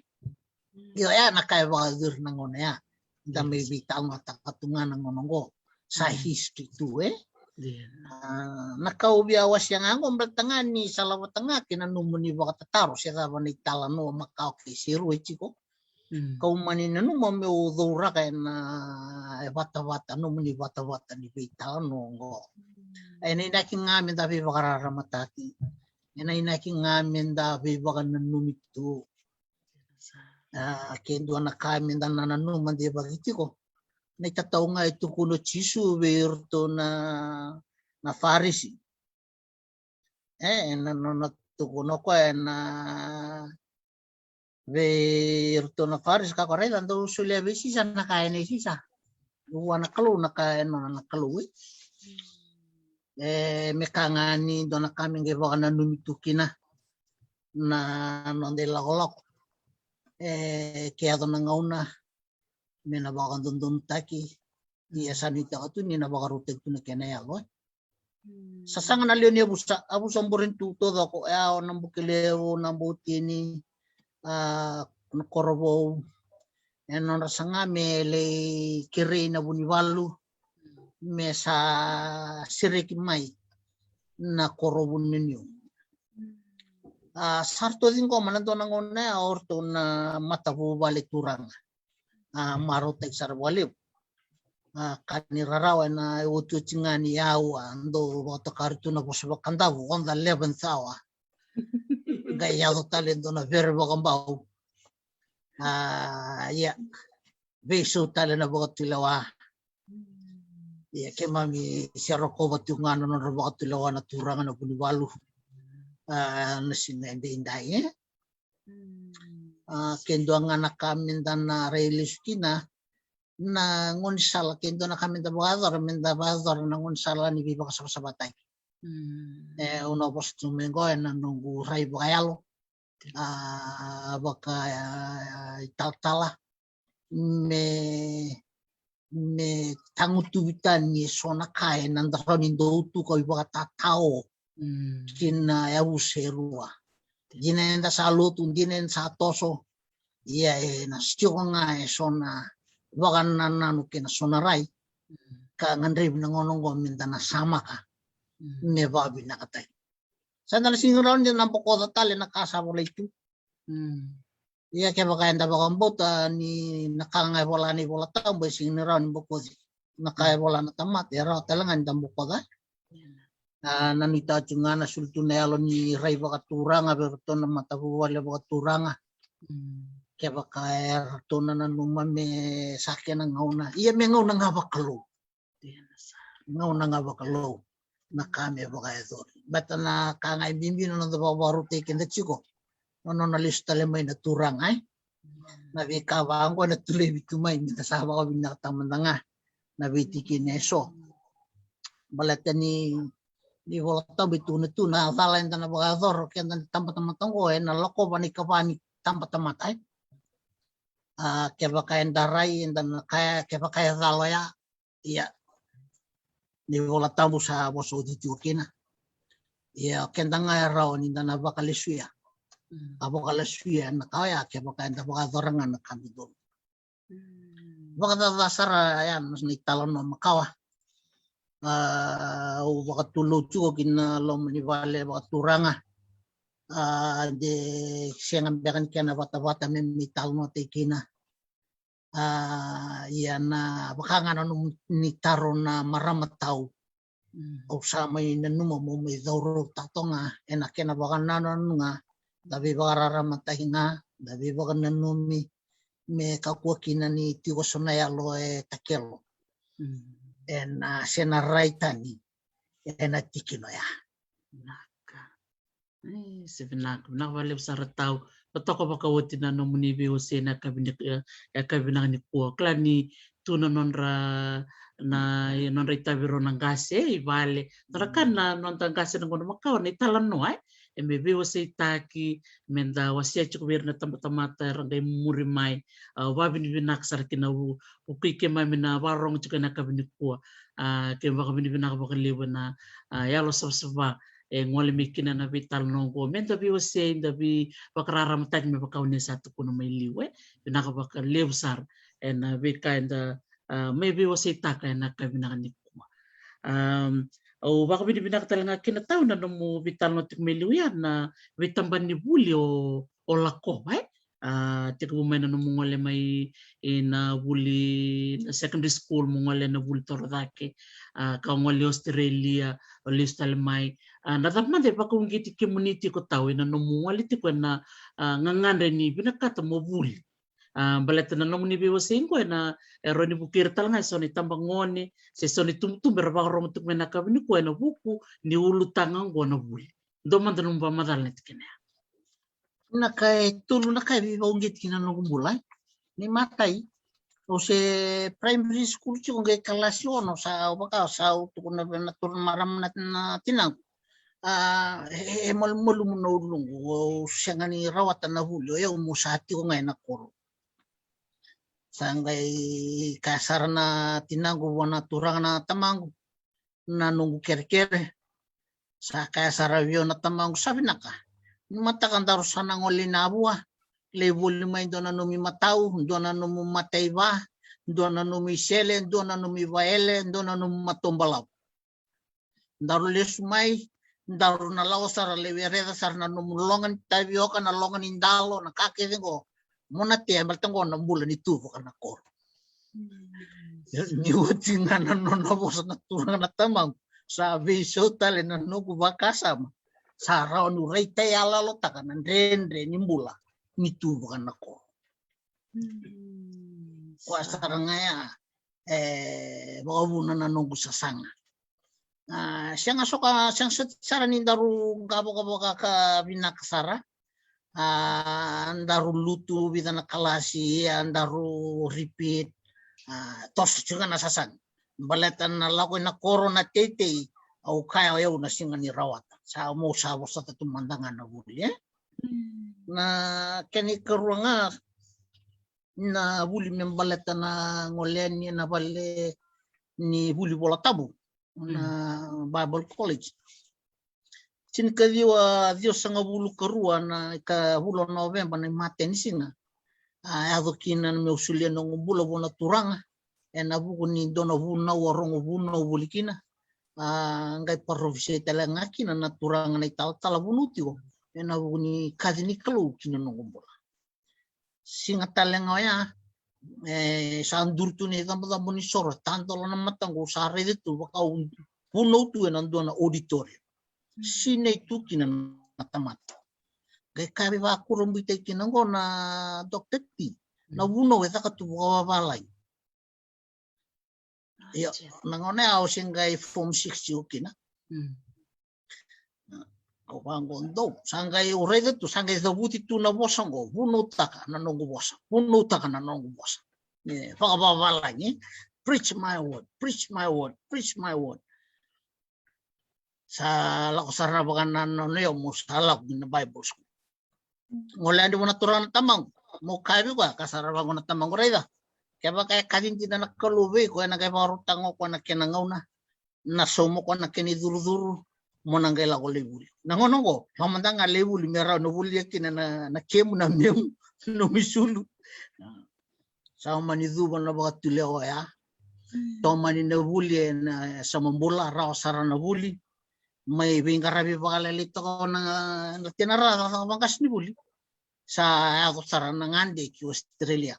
Io, ya na ka e vakayacori na gauna ya. Da mai veitalataka tu ga na gauna qo. Sa history tu, e? A na ka au via wasea ga qo baleta ga ni salavata ga kei na nomuni vakatataro se cava na italanoa makawa kei se rua e tiko. Kau mani nanuma meu cauraka e na, e vatavata, nomuni vatavata ni veitalanoa qo. E na inaki ga me da veivakararamataki. E na inaki ga me da veivakananumi tu. A ke dua na ka me da na nanuma de vaki tiko. Na itatau ga e tukuna o Jisu vei iratou na, na Farisi. E na nona tukuna o koya e na, vei iratou na Farisi, ka ko raica, dou solia vei Sisa na ka e nei Sisa, vua na Kalou na ka e nona na Kalou, e? E me ka ga ni dua na ka me qai vakananumi tu kina na noda ilakolako. E ke yaco na gauna me na vakadodonutaki, ia sa nuitaka tu ni na vakarautaki tu na kena yalo, e? Sasaga na lewe ni yavusa, yavusa Burenitu taucoko, e Ao, Nabukelevu, Nabuitini, a na Korovou, e nodra saga me lai kerei na vunivalu me sa sereki mai na koro Vunauniu. A sa ratou ciqoma na dua na gauna ya o ratou na matavuvale turaga. A marautaki sara vakalevu. A, ka ni rarawa ena otioti ga ni aua, dou vakatoka tu na vosa vakadavu, on the eleventh hour. Qai yaco tale dua na vere vakabau. A, ia, veisau tale na vakatulewa. Ia, keimami se rokova tiko ga na nodra vakatulewa na turaga na Vunivalu. A, na siga edaidai, e? A, ke dua ga na ka meda na rai lesu kina, na gaunisala, ke dua na ka meda vakayacora, meda vakayacora na gaunisala ni veivakasavasavataki. E, au na vosa tu mai qo ena noqu rai vakayalo, a, vaka, a, italatala, me, me tagutuvi tani eso na ka ena rawa ni dou tu ka ivakatatao kina yavusa e rua. Dina eda sa lotu, dina eda sa toso, ia ena tiko ga eso na vakanananu kei na so na rai ka gadrevi na gauna oqo meda na samaka me vakavinakataki. Sa da na sega ni rawa ni da na bokoca tale na ka sa volai tu. Ia kevaka eda vakabauta ni na ka ga e vola na iVola Tabu e sega ni rawa ni bokoci na ka e vola na tamata, e rawa tale ga ni da bokoca. A, nanuma tiko ga na soli tu na yalo ni rai vakaturaga vei iratou na matavuvale vakaturaga. Kevaka e ratou na nanuma me sa kena gauna, ia me gauna ga vakalou. Gauna ga vakalou na ka me vakayacori. Baleta na ka ga e bibi na noda vakavakarautaki keda tiko, na nona lesu tale mai na Turaga, e? Na veika vaqo ena tulevi tu mai, meda sa vakavinakataka mada ga na veitikina eso. Baleta ni, ni iVola Tabu e tukuna tu na cala eda na vakayacora keda na tabatamata oqo ena lakova na ikava ni tabatamata, e? A, kevaka eda rai, eda na kaya, kevaka e cala oya, ia, ni iVola Tabu sa vosa oti tiko kina. Ia, keda ga e rawa ni da na vakalesuya. A vakalesuya na ka oya, kevaka eda vakayacora ga na ka dodonu. Vakacaca sara ya na italanoa makawa. A, au vakatulou tiko ki na loma ni vale vakaturaga. A, de sega beka ni kena vatavata me, me italanoataki kina. A, ia na vaka ga na nomuni taro na marama tau. Au sa mai nanuma mo mai caurau tato ga ena kena vakanananu ga, da veivakararamataki ga, da veivakananumi, me kakua kina ni tiko so na yalo e takelo. Ena se na rai tani ena tikina oya. Vinaka. E, se vinaka, vinaka vakalevu sara tau. Totoka vakaoti na nomuni veiwasei na yakavi ni, e, yakavi vinaka nikua. Kila ni tu na nodra, na, e, nodra itavi rau na qase, e, i vale. Nodra ka na noda qase na gauna makawa na italanoa, e. E me veiwaseitaki, me da wasea tiko vei ira na tabatamata era qai muri mai. A, vakavinavinaka sara ki na vu, vukui keimami na vakarorogo tiko ena yakavi nikua. A, keimami vakavinavinaka vakalevu ena, a, yalo savasava e gole mai kina na veitalanoa oqo, me da veiwasei, da veivakararamataki me vaka o ni sa tukuna mai liu, e. Vinaka vakalevu sara ena veika eda, a, mai veiwaseitaka ena yakavi vinaka nikua. Am, au vakavinavinaka tale ga kina tau na nomu veitalanoa tiko mai liu ya na veitabana ni vuli o, o lakova, e. A, tekivu mai na nomu gole mai ina vuli na secondary school, mo gole na vuli torocake, a, ka o gole i Australia, o lesu tale mai. A, na cava mada e vakauqeti kemuni tiko tau ina nomu gole tiko ena, a, gagadre ni vinakata mo vuli? A, baleta na nomuni veiwasei qo ena, e rawa ni vukei ira tale ga eso na itabagone se so na itubutubu era vakarorogo tiko mai ena yakavi nikua ena vuku ni ulutaga qo na vuli. Dua mada nomu vakamacala na tikina ya. Na ka e tolu na ka e veivakauqeti kina na noqu bula, e. Ni matai, au se primary school tiko qai kalasi ono, sa au vaka, sa au tukuna vei na turaga marama na, na tinaqu. A, e, e malumalumu na uluqu, au sega ni rawata na vuli, o yau mo sa tiko ga ena koro. Sa qai kaya sara na tinaqu vua na turaga na tamaqu na noqu kerekere. Sa kaya sara vei au na tamaqu, sa vinaka. Ni mataka daru sa na gole i Navua, lai voli mai dua na nomu imatau, dua na nomu mataiva, dua na nomu isele, dua na nomu ivaele, dua na nomu matobalavu. Daru lesu mai, daru na lako sara lai wereca sara na nomu loga ni tavioka, na loga ni dalo, na ka kece qo. Mo na tea, baleta qo na bula ni tu vaka na koro. Ni oti ga na nona vosa na Turaga na Tamaqu, sa veisau tale na noqu vakasama. Sa rawa niu raitayaloyalotaka na dredre ni bula ni tu vakanakoro. Koya sara ga ya e vakavuna na noqu sasaga. A, sega soka, sega soti sara ni daru qavokavoka ka vinaka sara. A, daru lutu vica na kalasi, a, daru repeat. A, toso tiko ga na sasaga. Baleta na lako ina koro na teitei, au kaya o yau na sega ni rawata. Sa mo sa vosota tu mada ga na vuli, e? Na kena ikarua ga, na vuli me baleta na gole yani ena vale ni vuli Vola Tabu, na Bible College. Tinikaciwa ciwasagavulu karua na ikavulu o Noveba, na imatai ni siga. A, yaco kina na meu solia noqu bula vua na Turaga ena vuku ni dua na vunau au rogo vunau voli kina. A, qai parofisai tale ga kina na Turaga na italatala vunau tiko ena vuku ni kaci ni Kalou kina noqu bula. Siga tale ga oya, e, sa duri tu na icabocabo ni soro, tadola na mataqu, sa raica tu vaka au vunau tu ena dua na auditorium. Sinai tu kina na tamata. Qai kaya vei, vakurabuitaki kina oqo na Doctor T, na vunau e caka tu vakavavalagi. Io, na gauna ya au se qai form six tiko kina. Au vaqo dou, sa qai au raica tu, sa qai cavuti tu na vosa oqo, vunautaka na noqu vosa, vunautaka na noqu vosa. E, vakavavalagi, preach my word, preach my word, preach my word. Sa lako sara vakanananu au mo sa lako ki na Bible school. Gole yani vua na Turaga na Tamaqu, mo kaya vei koya, ka sara vaqo na tamaqu, raica. Kevaka e kaci dina na Kalou vei iko, ena qai vakarautaka o koya na kena gauna, na sauma o koya na kena icurucuru, mo na qai lako lai vuli. Na gauna oqo, lako mada ga lai vuli me rawa ni volia kina na, na kemu, na memu, nomu isulu. Sa mani cuva na vakatulewa oya. Tomani na vuli ena Samabula, rawa sara na vuli. Mai veiqaravi vakalailai toka na, na tinara, vaqasenivuli. Sa yaco sara na gade ki Australia.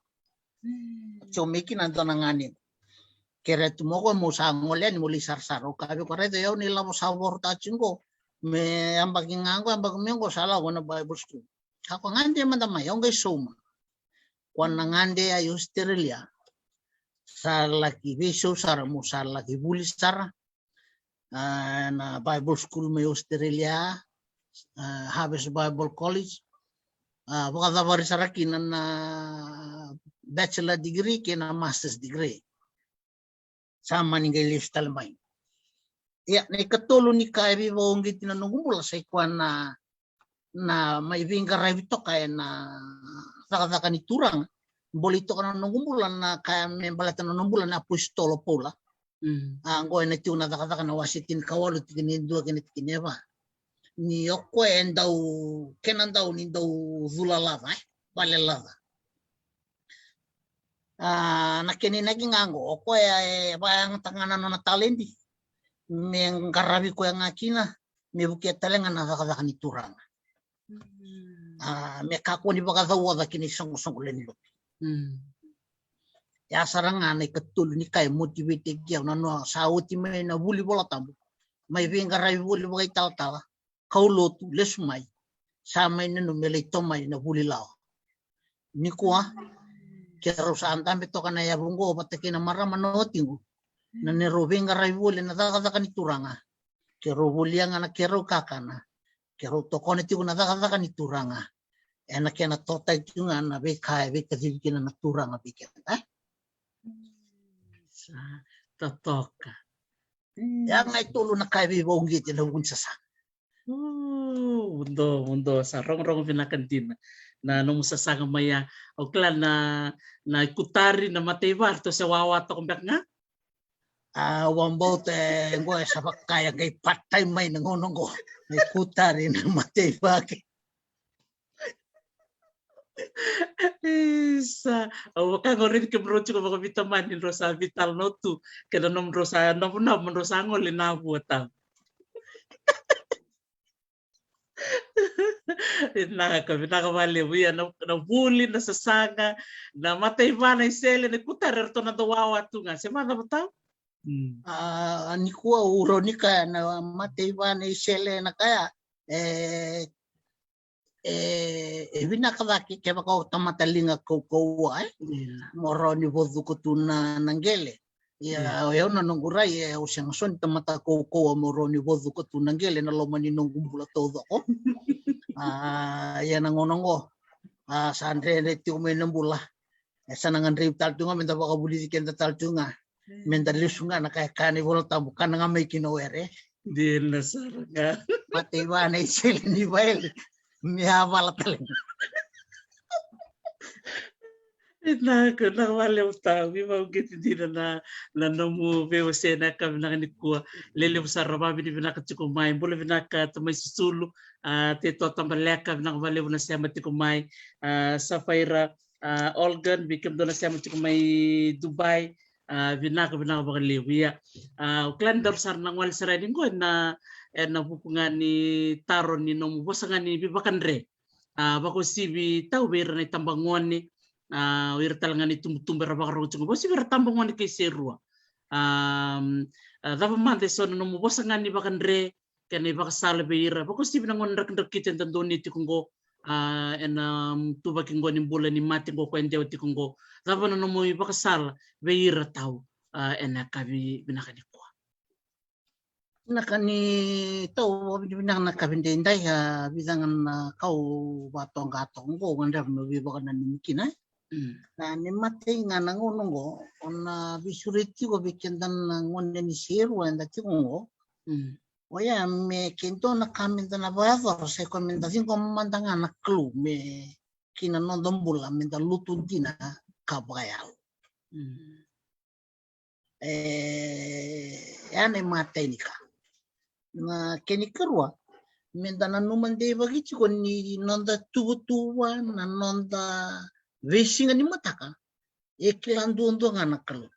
Tiko mai kina dua na gane. Kerea tu mo koya mo sa gole yani mo lai sarasara. Au kaya vei koya, raica, o yau na ilavo sa vakarautaka tiko qo. Me yabaki ga qo, yabaki mai qo sa lako na Bible school. Kaya o koya, gade mada mai, au qai sauma. Koya na gade ya i Australia, sa laki veisau sara mo sa laki vuli sara. A, na Bible school mai Australia, a, Harvest Bible College. A, vakacavari sara kina na bachelor degree kei na master's degree. Sa mani qai lesu tale mai. Ia, na ikatolu ni ka e veivakauqeti na noqu bula sa i koya na, na mai veiqaravi toka ena cakacaka ni Turaga. Boli toka na noqu bula na ka me baleta na noqu bula na apositolo Paula. A, qo ena tiko na Cakacaka na wase tinikawalu, tikina e dua kei na tikina e va. Ni o koya e dau, kena dau ni dau cula laca, e, vale laca. A, na kena inaki ga qo, o koya e vakayagataka ga na nona taledi me qaravi koya ga kina, me vukea tale ga na cakacaka ni Turaga. A, me kakua ni vakacauoca ki na isoqosoqo lewe ni lotu. Ia sara ga na ikatolu ni ka e motivate-taki au, na nona sa oti mai na vuli Vola Tabu, mai veiqaravi voli vakaitalatala, kau lotu, lesu mai, sa mai nanuma me lai tomani na vuli lawa. Nikua, keirau sa dabe toka na yavu qo vata kei na marama na watiqu, na neirau veiqaravi voli na cakacaka ni Turaga. Keirau volia ga na keirau kakana, keirau tokona tiko na cakacaka ni Turaga ena kena totaki tiko ga na veika e veikacivi kina na Turaga vei keda. Sa totoka. Ia ga e tolu na ka e veivakauqeti ena vuku ni sasaga. Vudo, vudo, sa rogorogo vinaka dina na nomu sasaga mai ya. Au kila na, na ikutari, na mataiva, ratou se wawa toka beka ga. A, au vakabauta e qo e sa vaka e qai part time mai na gauna qo. Na ikutari, na mataiva kei. Isa, au vaka qo raici kemudrau tiko vakaveitamani, drau sa veitalanoa tu kei na nomudrau sa navunavu mo drau sa gole na vua tau. Vinaka, vinaka vakalevu. Ia na, na vuli, na sasaga, na mataiva, na isele, na kutari, eratou na dau wawa tu ga se macava tau. Mm. A, nikua au rawa ni kaya na mataiva, na isele, na kaya, e, e, e vinaka cake kevaka o tamata liga kaukauwa, e? Ia. Mo rawa ni vocuka tu na, na qele. Ia, ia, o yau na noqu rai, e, au sega soti ni tamata kaukauwa mo rawa ni vocuka tu na qele na loma ni noqu bula taucoko. A, ia na gauna oqo, a, sa dredre tiko mai na bula. E sa na gadrevi tale tu ga meda vakavulici keda tale tu ga. Mm. Meda lesu ga na ka e kaya na iVola Tabu, kana ga mai kina o were. Dina sara ga. Mataiva, na isele, na ivaele, me yavala tale ga. Vinaka, vinaka vakalevu tau. Veivakauqeti dina na, na nomu veiwasei ena yakavi vinaka nikua. Lelevu sara, vakavinavinaka tiko mai. Bula vinaka tamai Susulu, a, Tetoa Tabaleka, vinaka vakalevu na sema tiko mai. A, Safaira, a, Olgan, vei kemudou na sema tiko mai Dubai, a, vinaka, vinaka vakalevu. Ia, a, au kila ni daru sara na gole sara yani qo ena, ena vuku ga ni taro ni nomu vosa ga ni veivakadre. A, vakauasivi tau vei ira na itabagone, a, o ira tale ga na itubutubu era vakarau tiko qo, vakauasivi ira tabagone kei Serua. A, a, cava mada eso na nomu vosa ga ni vakadre, kei na ivakasala vei ira, vakauasivi na gone drakidrakita eda donuya tiko qo, a, ena, mm, ituvaki qo ni bula ni mate qo ko e dewa tiko qo. Cava na nomu ivakasala vei ira tau, a, ena yakavi vinaka nikua? Vinaka ni tau, vakavinavinaka na yakavi edaidai, a, vica ga na ka au vakatoqa toka qo, au gadreva meu veivakananumi kina, e? Mm. Na, ni matei ga na gauna oqo, o na veisureti tiko vei keda na gone ni Serua eda tiko oqo. Mm. Oya me ke dua na ka meda na vakayacora, sa i koya meda ciqoma mada ga na Kalou me kina noda bula, meda lotu dina ka vakayalo. Mm. E, ya na imatai ni ka. Na kena ikarua, meda nanuma deivaki tiko ni noda tuvatuva, na noda veisiga ni mataka, e kila duadua ga na Kalou.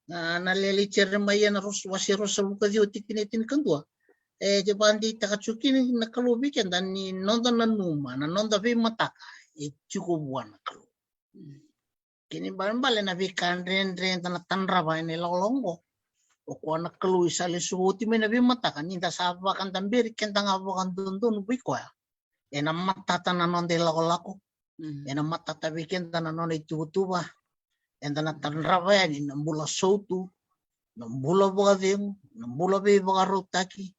Na, na lele i Jeremaia na ruas-, wase ruasagavulu ka ciwa, tikina e tinikadua. E, e vakadeitaka tiko kina na Kalou vei keda ni noda nanuma, na noda veimataka, e tiko vua na Kalou. Kena ibalebale na veika dredre eda na tadrava ena ilakolako oqo, o koya na Kalou e sa lesu oti mai na veimataka, ni da sa vakadaberi keda ga vakadodonu vei koya, ena matata na noda ilakolako. Mm. Ena matata vei keda na nona ituvatuva. Eda na tadrava yani na bula sautu, na bula vakacegu, na bula veivakarautaki,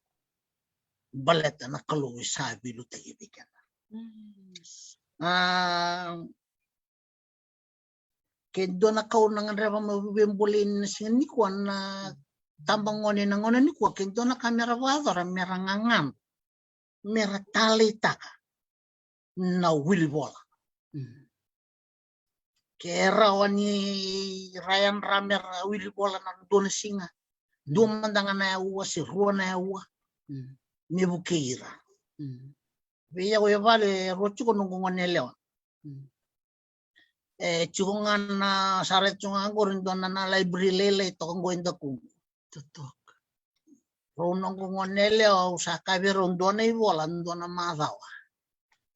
baleta na Kalou e sa veiliutaki vei keda. Mm. A, ke dua na ka au na gadreva meu veibolei ena siga nikua, na tabagone na gauna nikua, ke dua na ka mera vakayacora, mera gagadre, mera taleitaka na wilivola. Mm. Ke rawa ni ra yadra mera wilivola na dua na siga, dua mada ga na aua se rua na aua, mm, me vukei ira. Mm. Vei au e vale, rua tiko noqu gone yalewa. Mm. E tiko ga na, sa raica tiko ga qori dua na, na library lailai toka qo e dakuqu. Totoka. Rau noqu gone yalewa, au sa kaya vei rau, dua na ivola, dua na macawa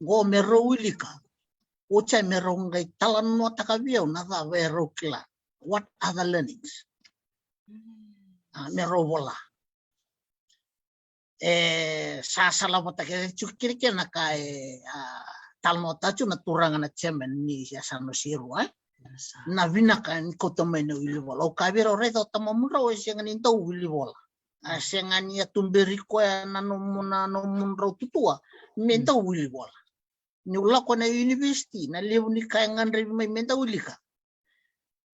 qo me rau wilika. Oti ya me rau qai talanoataka vei au na cava e rau kila. What are the learnings? Mm. A, me rau vola. E, sa salavata kece tiko kina kei na ka e, a, talanoataka tiko na turaga na chairman ni yasana o Serua, e? Yes, sir. Na vinaka ni kauta mai na wilivola. Au kaya vei rau, raica o tamamudrau e sega ni dau wilivola. A, sega ni a tuberi koya na nomu, na nomudrau tutua me, mm, dau wilivola. Niu lako na university, na levu ni ka e gadrevi mai me dau wilika,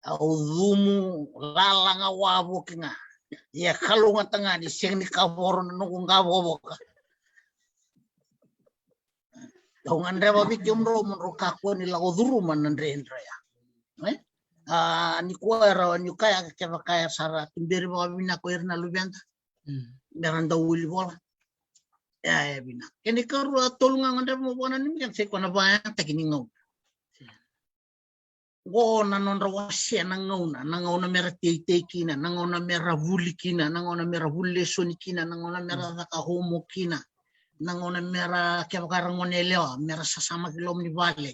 au cumu, lalaga wavoki ga. Ia kalougata ga ni sega ni kavoro na noqu qavokavoka. Au gadreva vei kemudrau mo drau kakua ni lako curuma na dredre ya. E? A, nikua e rawa niu kaya, kevaka era sa ra tuberi vakavinaka o ira na luveda, mm, mera dau wilivola. Ia, e vinaka. Kena ikarua, tolu ga gadreva meu vakananumi keda, sa i koya na vakayagataki ni gauna. Qo na nodra wasea na gauna, na gauna mera teitei kina, na gauna mera vuli kina, na gauna mera vuli lesoni kina, na gauna mera, mm, caka homework kina. Na gauna mera kevaka era gone yalewa mera sasamaki loma ni vale.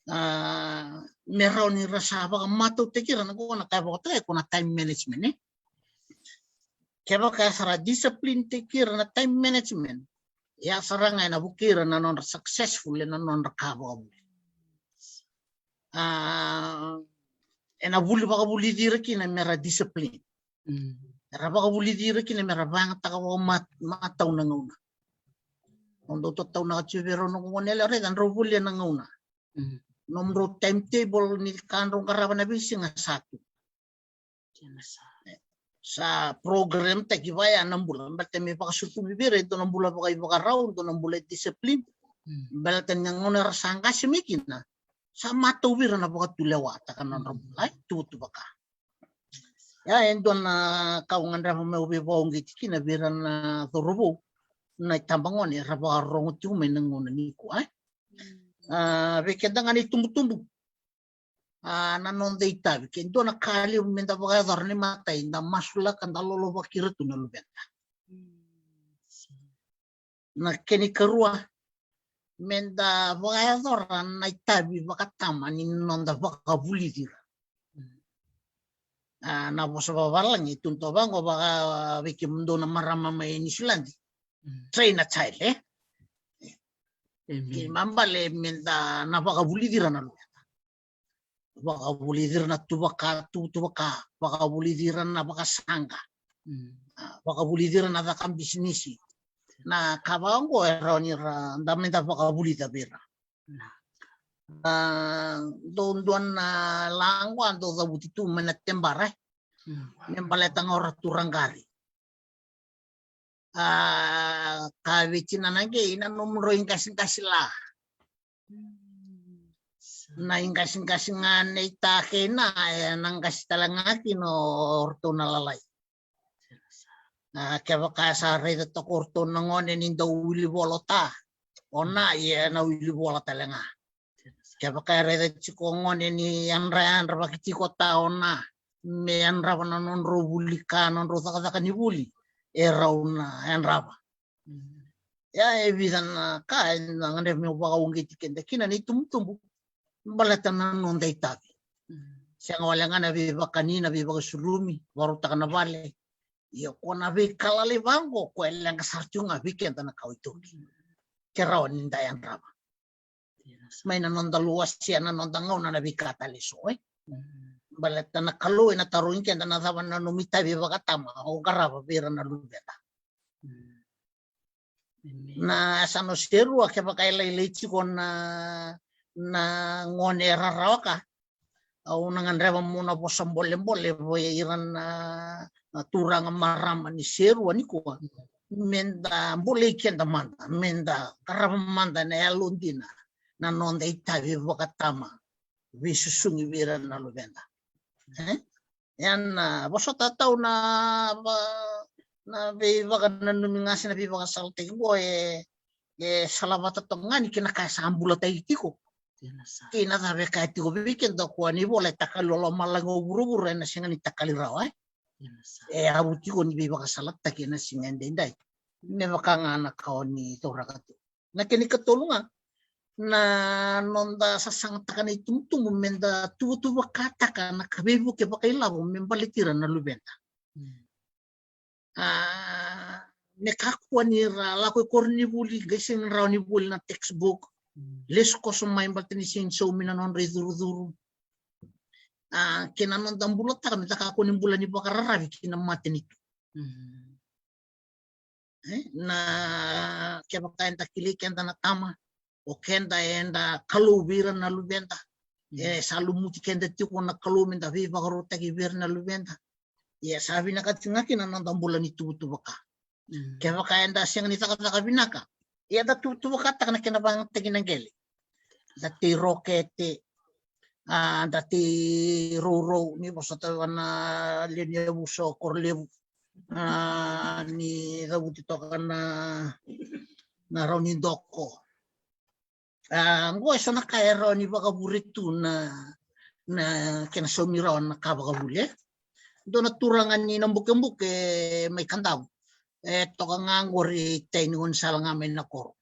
A, me rawa ni ra sa vakamatautaki ira na gauna ka e vakatokai ko na time management e. Kevaka e sa ra discipline taki ira na time management, ia sa ra ga ena vukei ira na nodra successful ena nodra ka vakavuli. A, ena vuli vakavulici ira kina mera discipline. Era vakavulici ira kina mera vayagataka vakamatau na gauna. O dou tataunaka tiko vei rau na gone yalewa, raica drau volia na gauna. Nomudrau timetable ni ka drau qarava na veisiga sa tu. Sa program taki vaya na bula baleta me vakasutuvi vei ira e dua na bula vakaivakarau, dua na bula e discipline. Baleta ni gauna era sa qase mai kina sa matau vei ira na vakatulewataka na nodra bula e tuvatuva ka. Ia e dua na ka au gadreva meu veivakauqeti kina vei ira na cauravou na itabagone era vakarorogo tiko mai na gauna nikua e. A, vei keda ga na itubutubu, a, na noda itavi ke dua na ka levu meda vakayacora ni matai da masulaka, da lolovaki ira tu na luveda. Na kena ikarua, meda vakayacora na itavi vakatama ni noda vakavulici ira. A, na vosa vavalagi e tukuna toka vaqo vaka vei kemudou na marama mai Niusiladi. Train a child e. Kei mabale meda na vakavulici ira na luveda. Vakavulici ira na tuvaka, tuvatuva ka, vakavulici ira na vakasaqa. A, vakavulici ira na caka bisinisi. Na ka vaqo e rawa ni ra da meda vakavulica vei ira. A, dou dua na laqu a dou cavuti tu mai na tebara e. Me baleta ga o ra tu ra qari. A, ka vei tinana qei na nomudrau iqasiqasi la. Na iqasiqasi ga nei ta kei na, e, na qasi tale ga kina o ratou na lalai. A, kevaka e sa raica toka o ratou na gone ni dau wili vola o ta, o na ia e na wili vola tale ga. Kevaka e raica tiko o gone ni yadrayadravaki tiko o ta, o na me yadrava na nodrau vuli ka, nodrau cakacaka ni vuli, e rau na yadrava. Ia e vica na ka eda gadreva meu vakauqeti keda kina na itubutubu baleta na noda itavi. Sega wale ga na veivakani, na veivakasulumi, vakarautaka na vale. Ia ko na veika lalai vaqo ko e leqa sara tiko ga vei keda na kawa iTaukei. Ke rawa ni da yadrava mai na noda luasia na noda gauna na veika tale eso e. Baleta na Kalou ena tarogi keda na cava na nomu itavi vakatama o qarava vei ira na luveda. Na yasana o Serua kevaka e lailai tiko na, na gone e rarawa ka. Au na gadreva mo na vosa bolebole vei ira na, na turaga marama ni Serua nikua. Meda bolei keda mada, meda qarava mada na yalodina na noda itavi vakatama veisusugi vei ira na luveda. E? Ia na vosa tatau na va, na veivakananumi ga se na veivakasalataki qo e, e salavata toka ga ni kei na ka e sa bulataki tiko. Kei na cava e kaya tiko vei keda o koya ni vola e takali o lomalagi o vuravura ena sega ni takali rawa e. E yavu tiko ni veivakasalataki ena siga edaidai. Me vaka ga na ka o ni tauraka tu. Na kena ikatolu ga na noda sasagataka na itubutubu meda tuvatuvakataka na ka veivuke vakailavo me baleti ira na luveda. A, me kakua ni ra lako i koronivuli qai sega ni rawa ni voli na textbook. Lesu koso mai baleta ni sega ni saumi na nodra icurucuru. A, kei na noda bulataka meda kakua ni bula ni vakararavi ki na matanitu. E, na kevaka eda kilai keda na tama, o keda eda Kalou vei ira na luveda. E sa lumuti keda tiko na Kalou meda veivakarautaki vei ira na luveda. Ia sa vinakati ga kina na noda bula ni tuvatuva ka. Kevaka eda sega ni cakacaka vinaka, ia da tuvatuvakataka na kena vakayagataki na qele. Da tei rokete, a, da tei rourou, ni vosota vua na lewe ni yavusa o Korolevu. A, ni cavuti toka na, na rau ni doko. A, qo e so na ka e rawa ni vakavure tu na, na kena saumi rawa na ka vakavuli e. Dua na turaga ni Nabukebuke mai Kadavu. E toka ga qori i tai ni gaunisala ga mai na koro.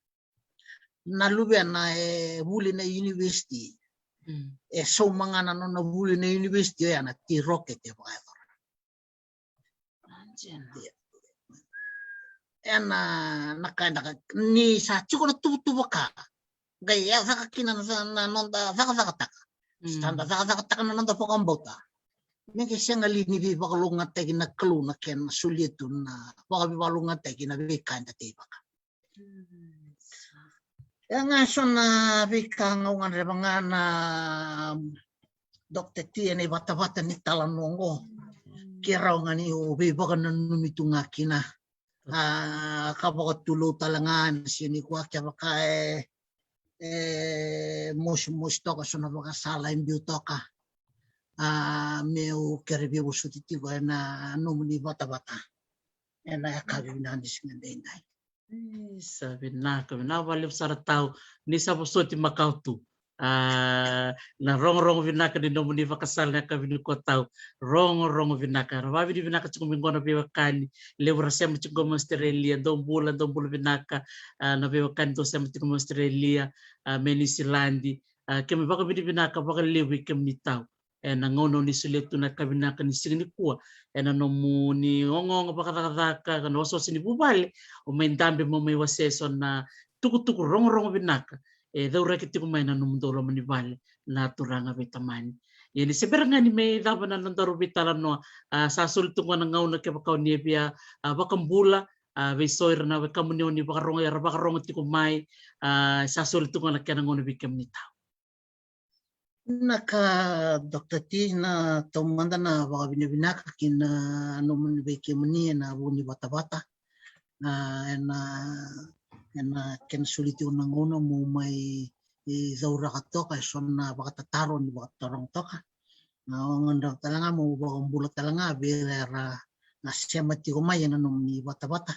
Na luvena e vuli na university. Mm. E sauma ga na nona vuli na university oya na ti rocket e vakayacora. Ena, na ka e daka ni sa tiko na tuvatuva ka. Qai e caka kina na, na noda cakacakataka. Mm. Sa da cakacakataka na noda vakabauta. Me qai sega li ni veivakalougatataki na Kalou na kena solia tu na vakaveivalougatataki na veika eda teivaka. Mm. E ga so na veika ga au gadreva ga na Doctor T ena ivatavata ni talanoa oqo. Mm. Ke rawa ga ni o veivakananumi tu ga kina. A, ka vakatulou tale ga ena siga nikua kevaka e, e mosimosi toka so na vakasala e biu toka. A, meu kere veivosoti tiko ena nomuni vatavata. Ena yakavi vinaka ni siga daidai. Isa, vinaka, vinaka vakalevu sara tau. Ni sa vosoti makawa tu. A, na rogorogo vinaka ni nomuni vakasala na yakavi nikua tau. Rogorogo vinaka. Ra vavinavinaka tiko mai qo na veiwekani. Levu ra sema tiko mai Australia. Dou bula, dou bula vinaka. A, na veiwekani dou sema tiko mai Australia. A, mai Niusiladi. A, keimami vakavinavinaka vakalevu i kemuni tau. Ena gauna oni solia tu na ka vinaka ni siga nikua. Ena nomuni ogaoga vakacakacaka, na wasewase ni vuvale, o mai dabe mo mai wasea eso na tukutuku rogorogo vinaka. E cauraki tiko mai na nomudou loma ni vale, na turaga veitamani. Ia ni se bera ga ni mai cava na nodaru veitalanoa, a, sa soli tu ga na gauna kevaka oni via, a, vakabula, a, vei so ira na wekamuni oni vakarogo, era vakarogo tiko mai, a, sa soli tu ga na kena gauna vei kemuni tau. Na ka Doctor T, na taumada na vakavinavinaka ki na nomuni vei kemuni ena vuku ni vatavata. A, ena, ena kena soli tiko na gauna mo mai cauraka toka eso na vakatataro ni vakataroga toka. Na ogadrau tale ga mo vakabula tale ga vei ira era na sema tiko mai ena nomuni vatavata.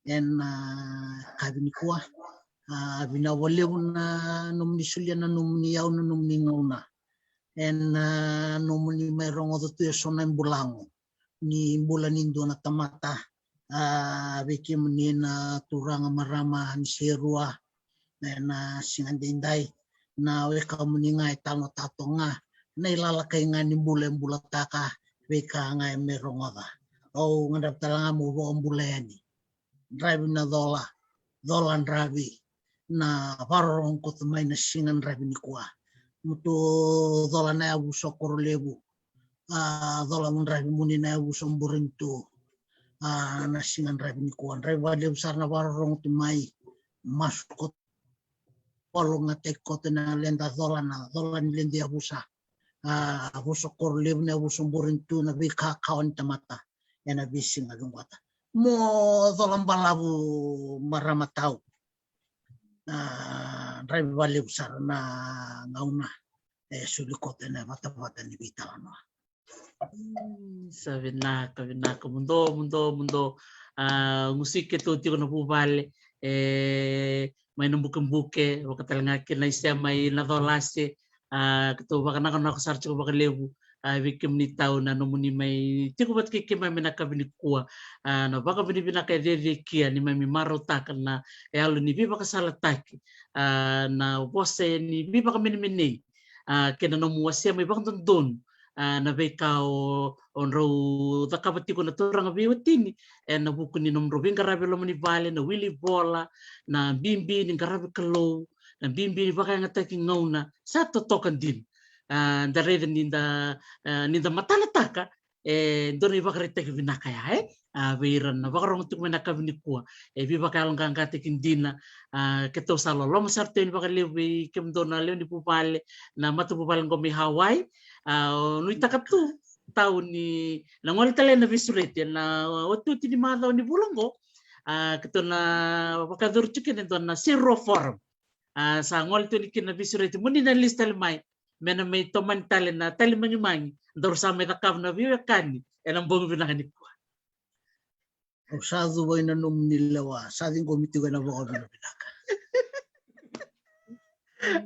Ena, a, yakavi nikua. A, vinaka vakalevu na nomuni solia na nomuni yau, na nomuni gauna. Ena, a, nomuni mai rogoca tu eso na ibulago ni bula ni dua na tamata. A, vei kemuni na turaga, marama ni serua. Ena siga daidai, na wekamuni ga e talanoataka toka ga na ilalakai ga ni bula e bulataka, veika ga e mai rogoca. Au gadreva tale ga mo vakabula yani. Dravi na cola, cola dravi na vakarorogo koto mai na siga dravi nikua. Mutu cola na yavusa o Korolevu. A, cola mo dravi muni na yavusa o Burenitu. A, na siga dravi nikua. Dravi vakalevu sara na vakarorogo tu mai. Masu koto, vakalogataki koto na leda cola, na cola ni leda yavusa. A, yavusa o Korolevu, na yavusa o Burenitu, na veikakawa ni tamata ena veisiga veiqota. Mo cola balavu marama tau. A, dravi vakalevu sara na gauna e soli koto ena vatavata ni veitalanoa. Mm, sa vinaka, vinaka, muduo, muduo, muduo. A, gusuki keitou tiko na vuvale, e, mai na bukebuke, vaka tale ga kina i se mai na colase. A, keitou vakanakonako sara tiko vakalevu, a, vei kemuni tau na nomuni mai tiko vata kei keimami ena yakavi nikua. A, na vakavinavinaka e cecekia ni mai marautaka na yalo ni veivakasalataki. A, na vosa ni veivakamenemenei. A, kei na nomu wasea mai vakadodonu, a, na veika o, o drau cakava tiko na turaga veiwatini, ena vuku ni nomudrau veiqaravi e loma ni vale, na wili vola, na bibi ni qaravi Kalou, na bibi ni vakayagataki gauna, sa totoka dina. A, da raica ni da, a, ni da matanataka, e dua na ivakaraitaki vinaka ya, e? A, vei ira na vakarogo tiko mai na yakavi nikua. E veivakayaloqaqataki dina, a, keitou sa loloma sara tu yani vakalevu vei kemudou na lewe ni vuvale, na matavuvale qo mai Hawaii. A, o nuitaka tu, tau ni na gole tale na veisureti, na otioti ni macawa ni vula qo. A, keitou na vakayacori tiko kina e dua na Serua Forum. A, sa gole tu yani kina na veisureti, mo ni na lisi tale mai. Me na mai tomani tale na tali magimagi, daru sa mai cakava na veiwekani ena bogi vinaka nikua. Au sa cuva ina nomuni lewa, sa ciqomi tiko ena vakavinavinaka.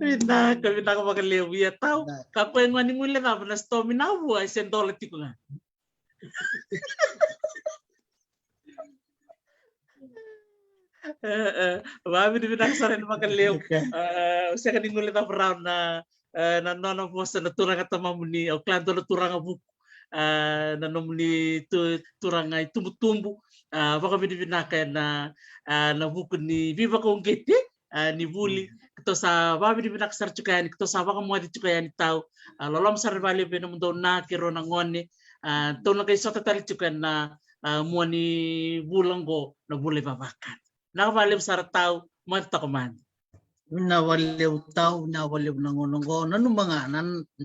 Vinaka, vinaka vakalevu. Ia tau, vinaka. Ka koya gone ni guilecava na sitomi na vua, e se dola tiko ga. Vavinavinaka sara ni vakalevu. Au sega ni guilecava rawa na na nona vosa na turaga tamamuni, au kila dua na turaga vuku. Na nomuni turaga itubutubu. Vakavinavinaka ena na vuku ni veivakauqeti ni vuli. Keitou sa vakavinavinaka sara tiko yani, keitou sa vakamoce tiko yani tau. Loloma sara vakalevu vei nomudou na keirau na gone. Tou na qai sota tale tiko ena mua ni vula oqo, na vula ivavakana. Vinaka vakalevu sara tau, moce toka mada. Vinaka vakalevu tau, vinaka vakalevu na gauna oqo, nanuma ga na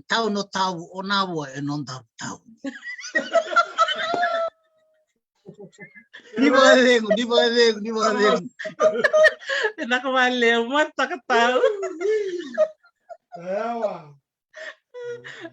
tau no tau, o na vua e nodaru tau. Ni vakacegu, ni vakacegu, ni vakacegu. Vinaka vakalevu, moce toka tau.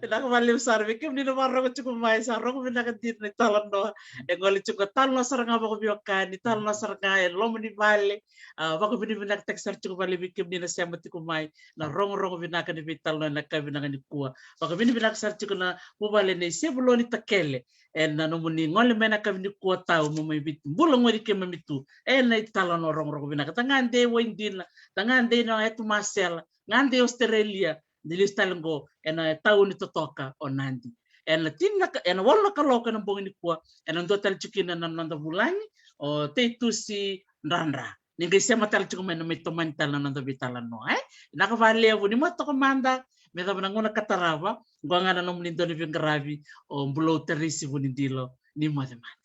Vinaka vakalevu sara vei kemuni na vakarorogo tiko mai, sa rogo vinaka dina na italanoa. E gole tiko, talanoa sara ga vakaveiwekani, talanoa sara ga e loma ni vale. Vakavinavinakataki sara tiko vakalevu vei kemuni na sema tiko mai na rogorogo vinaka ni veitalanoa ena yakavi vinaka nikua. Vakavinavinaka sara tiko na vuvale nei Sevuloni Takele ena nomuni gole mai na yakavi nikua tau, mo mai Viti, bula gone keimami tu ena italanoa rogorogo vinaka. Tagade Waidina, tagade na Etu Masela, gade Australia, ni lesu tale oqo ena tauni totoka o Nadi. Ena tini na ka, ena walu na kaloko ena bogi nikua, ena dua tale tiko kina na noda vulagi o Teitusi Dradra. Ni qai sema tale tiko mai na mai tomani tale na noda veitalanoa, e? Vinaka vakalevu, ni moce toka mada, me cava na gauna ka tarava. Oqo ga na nomuni dau ni veiqaravi o Bulou Tarisi Vunidilo, ni moce mada.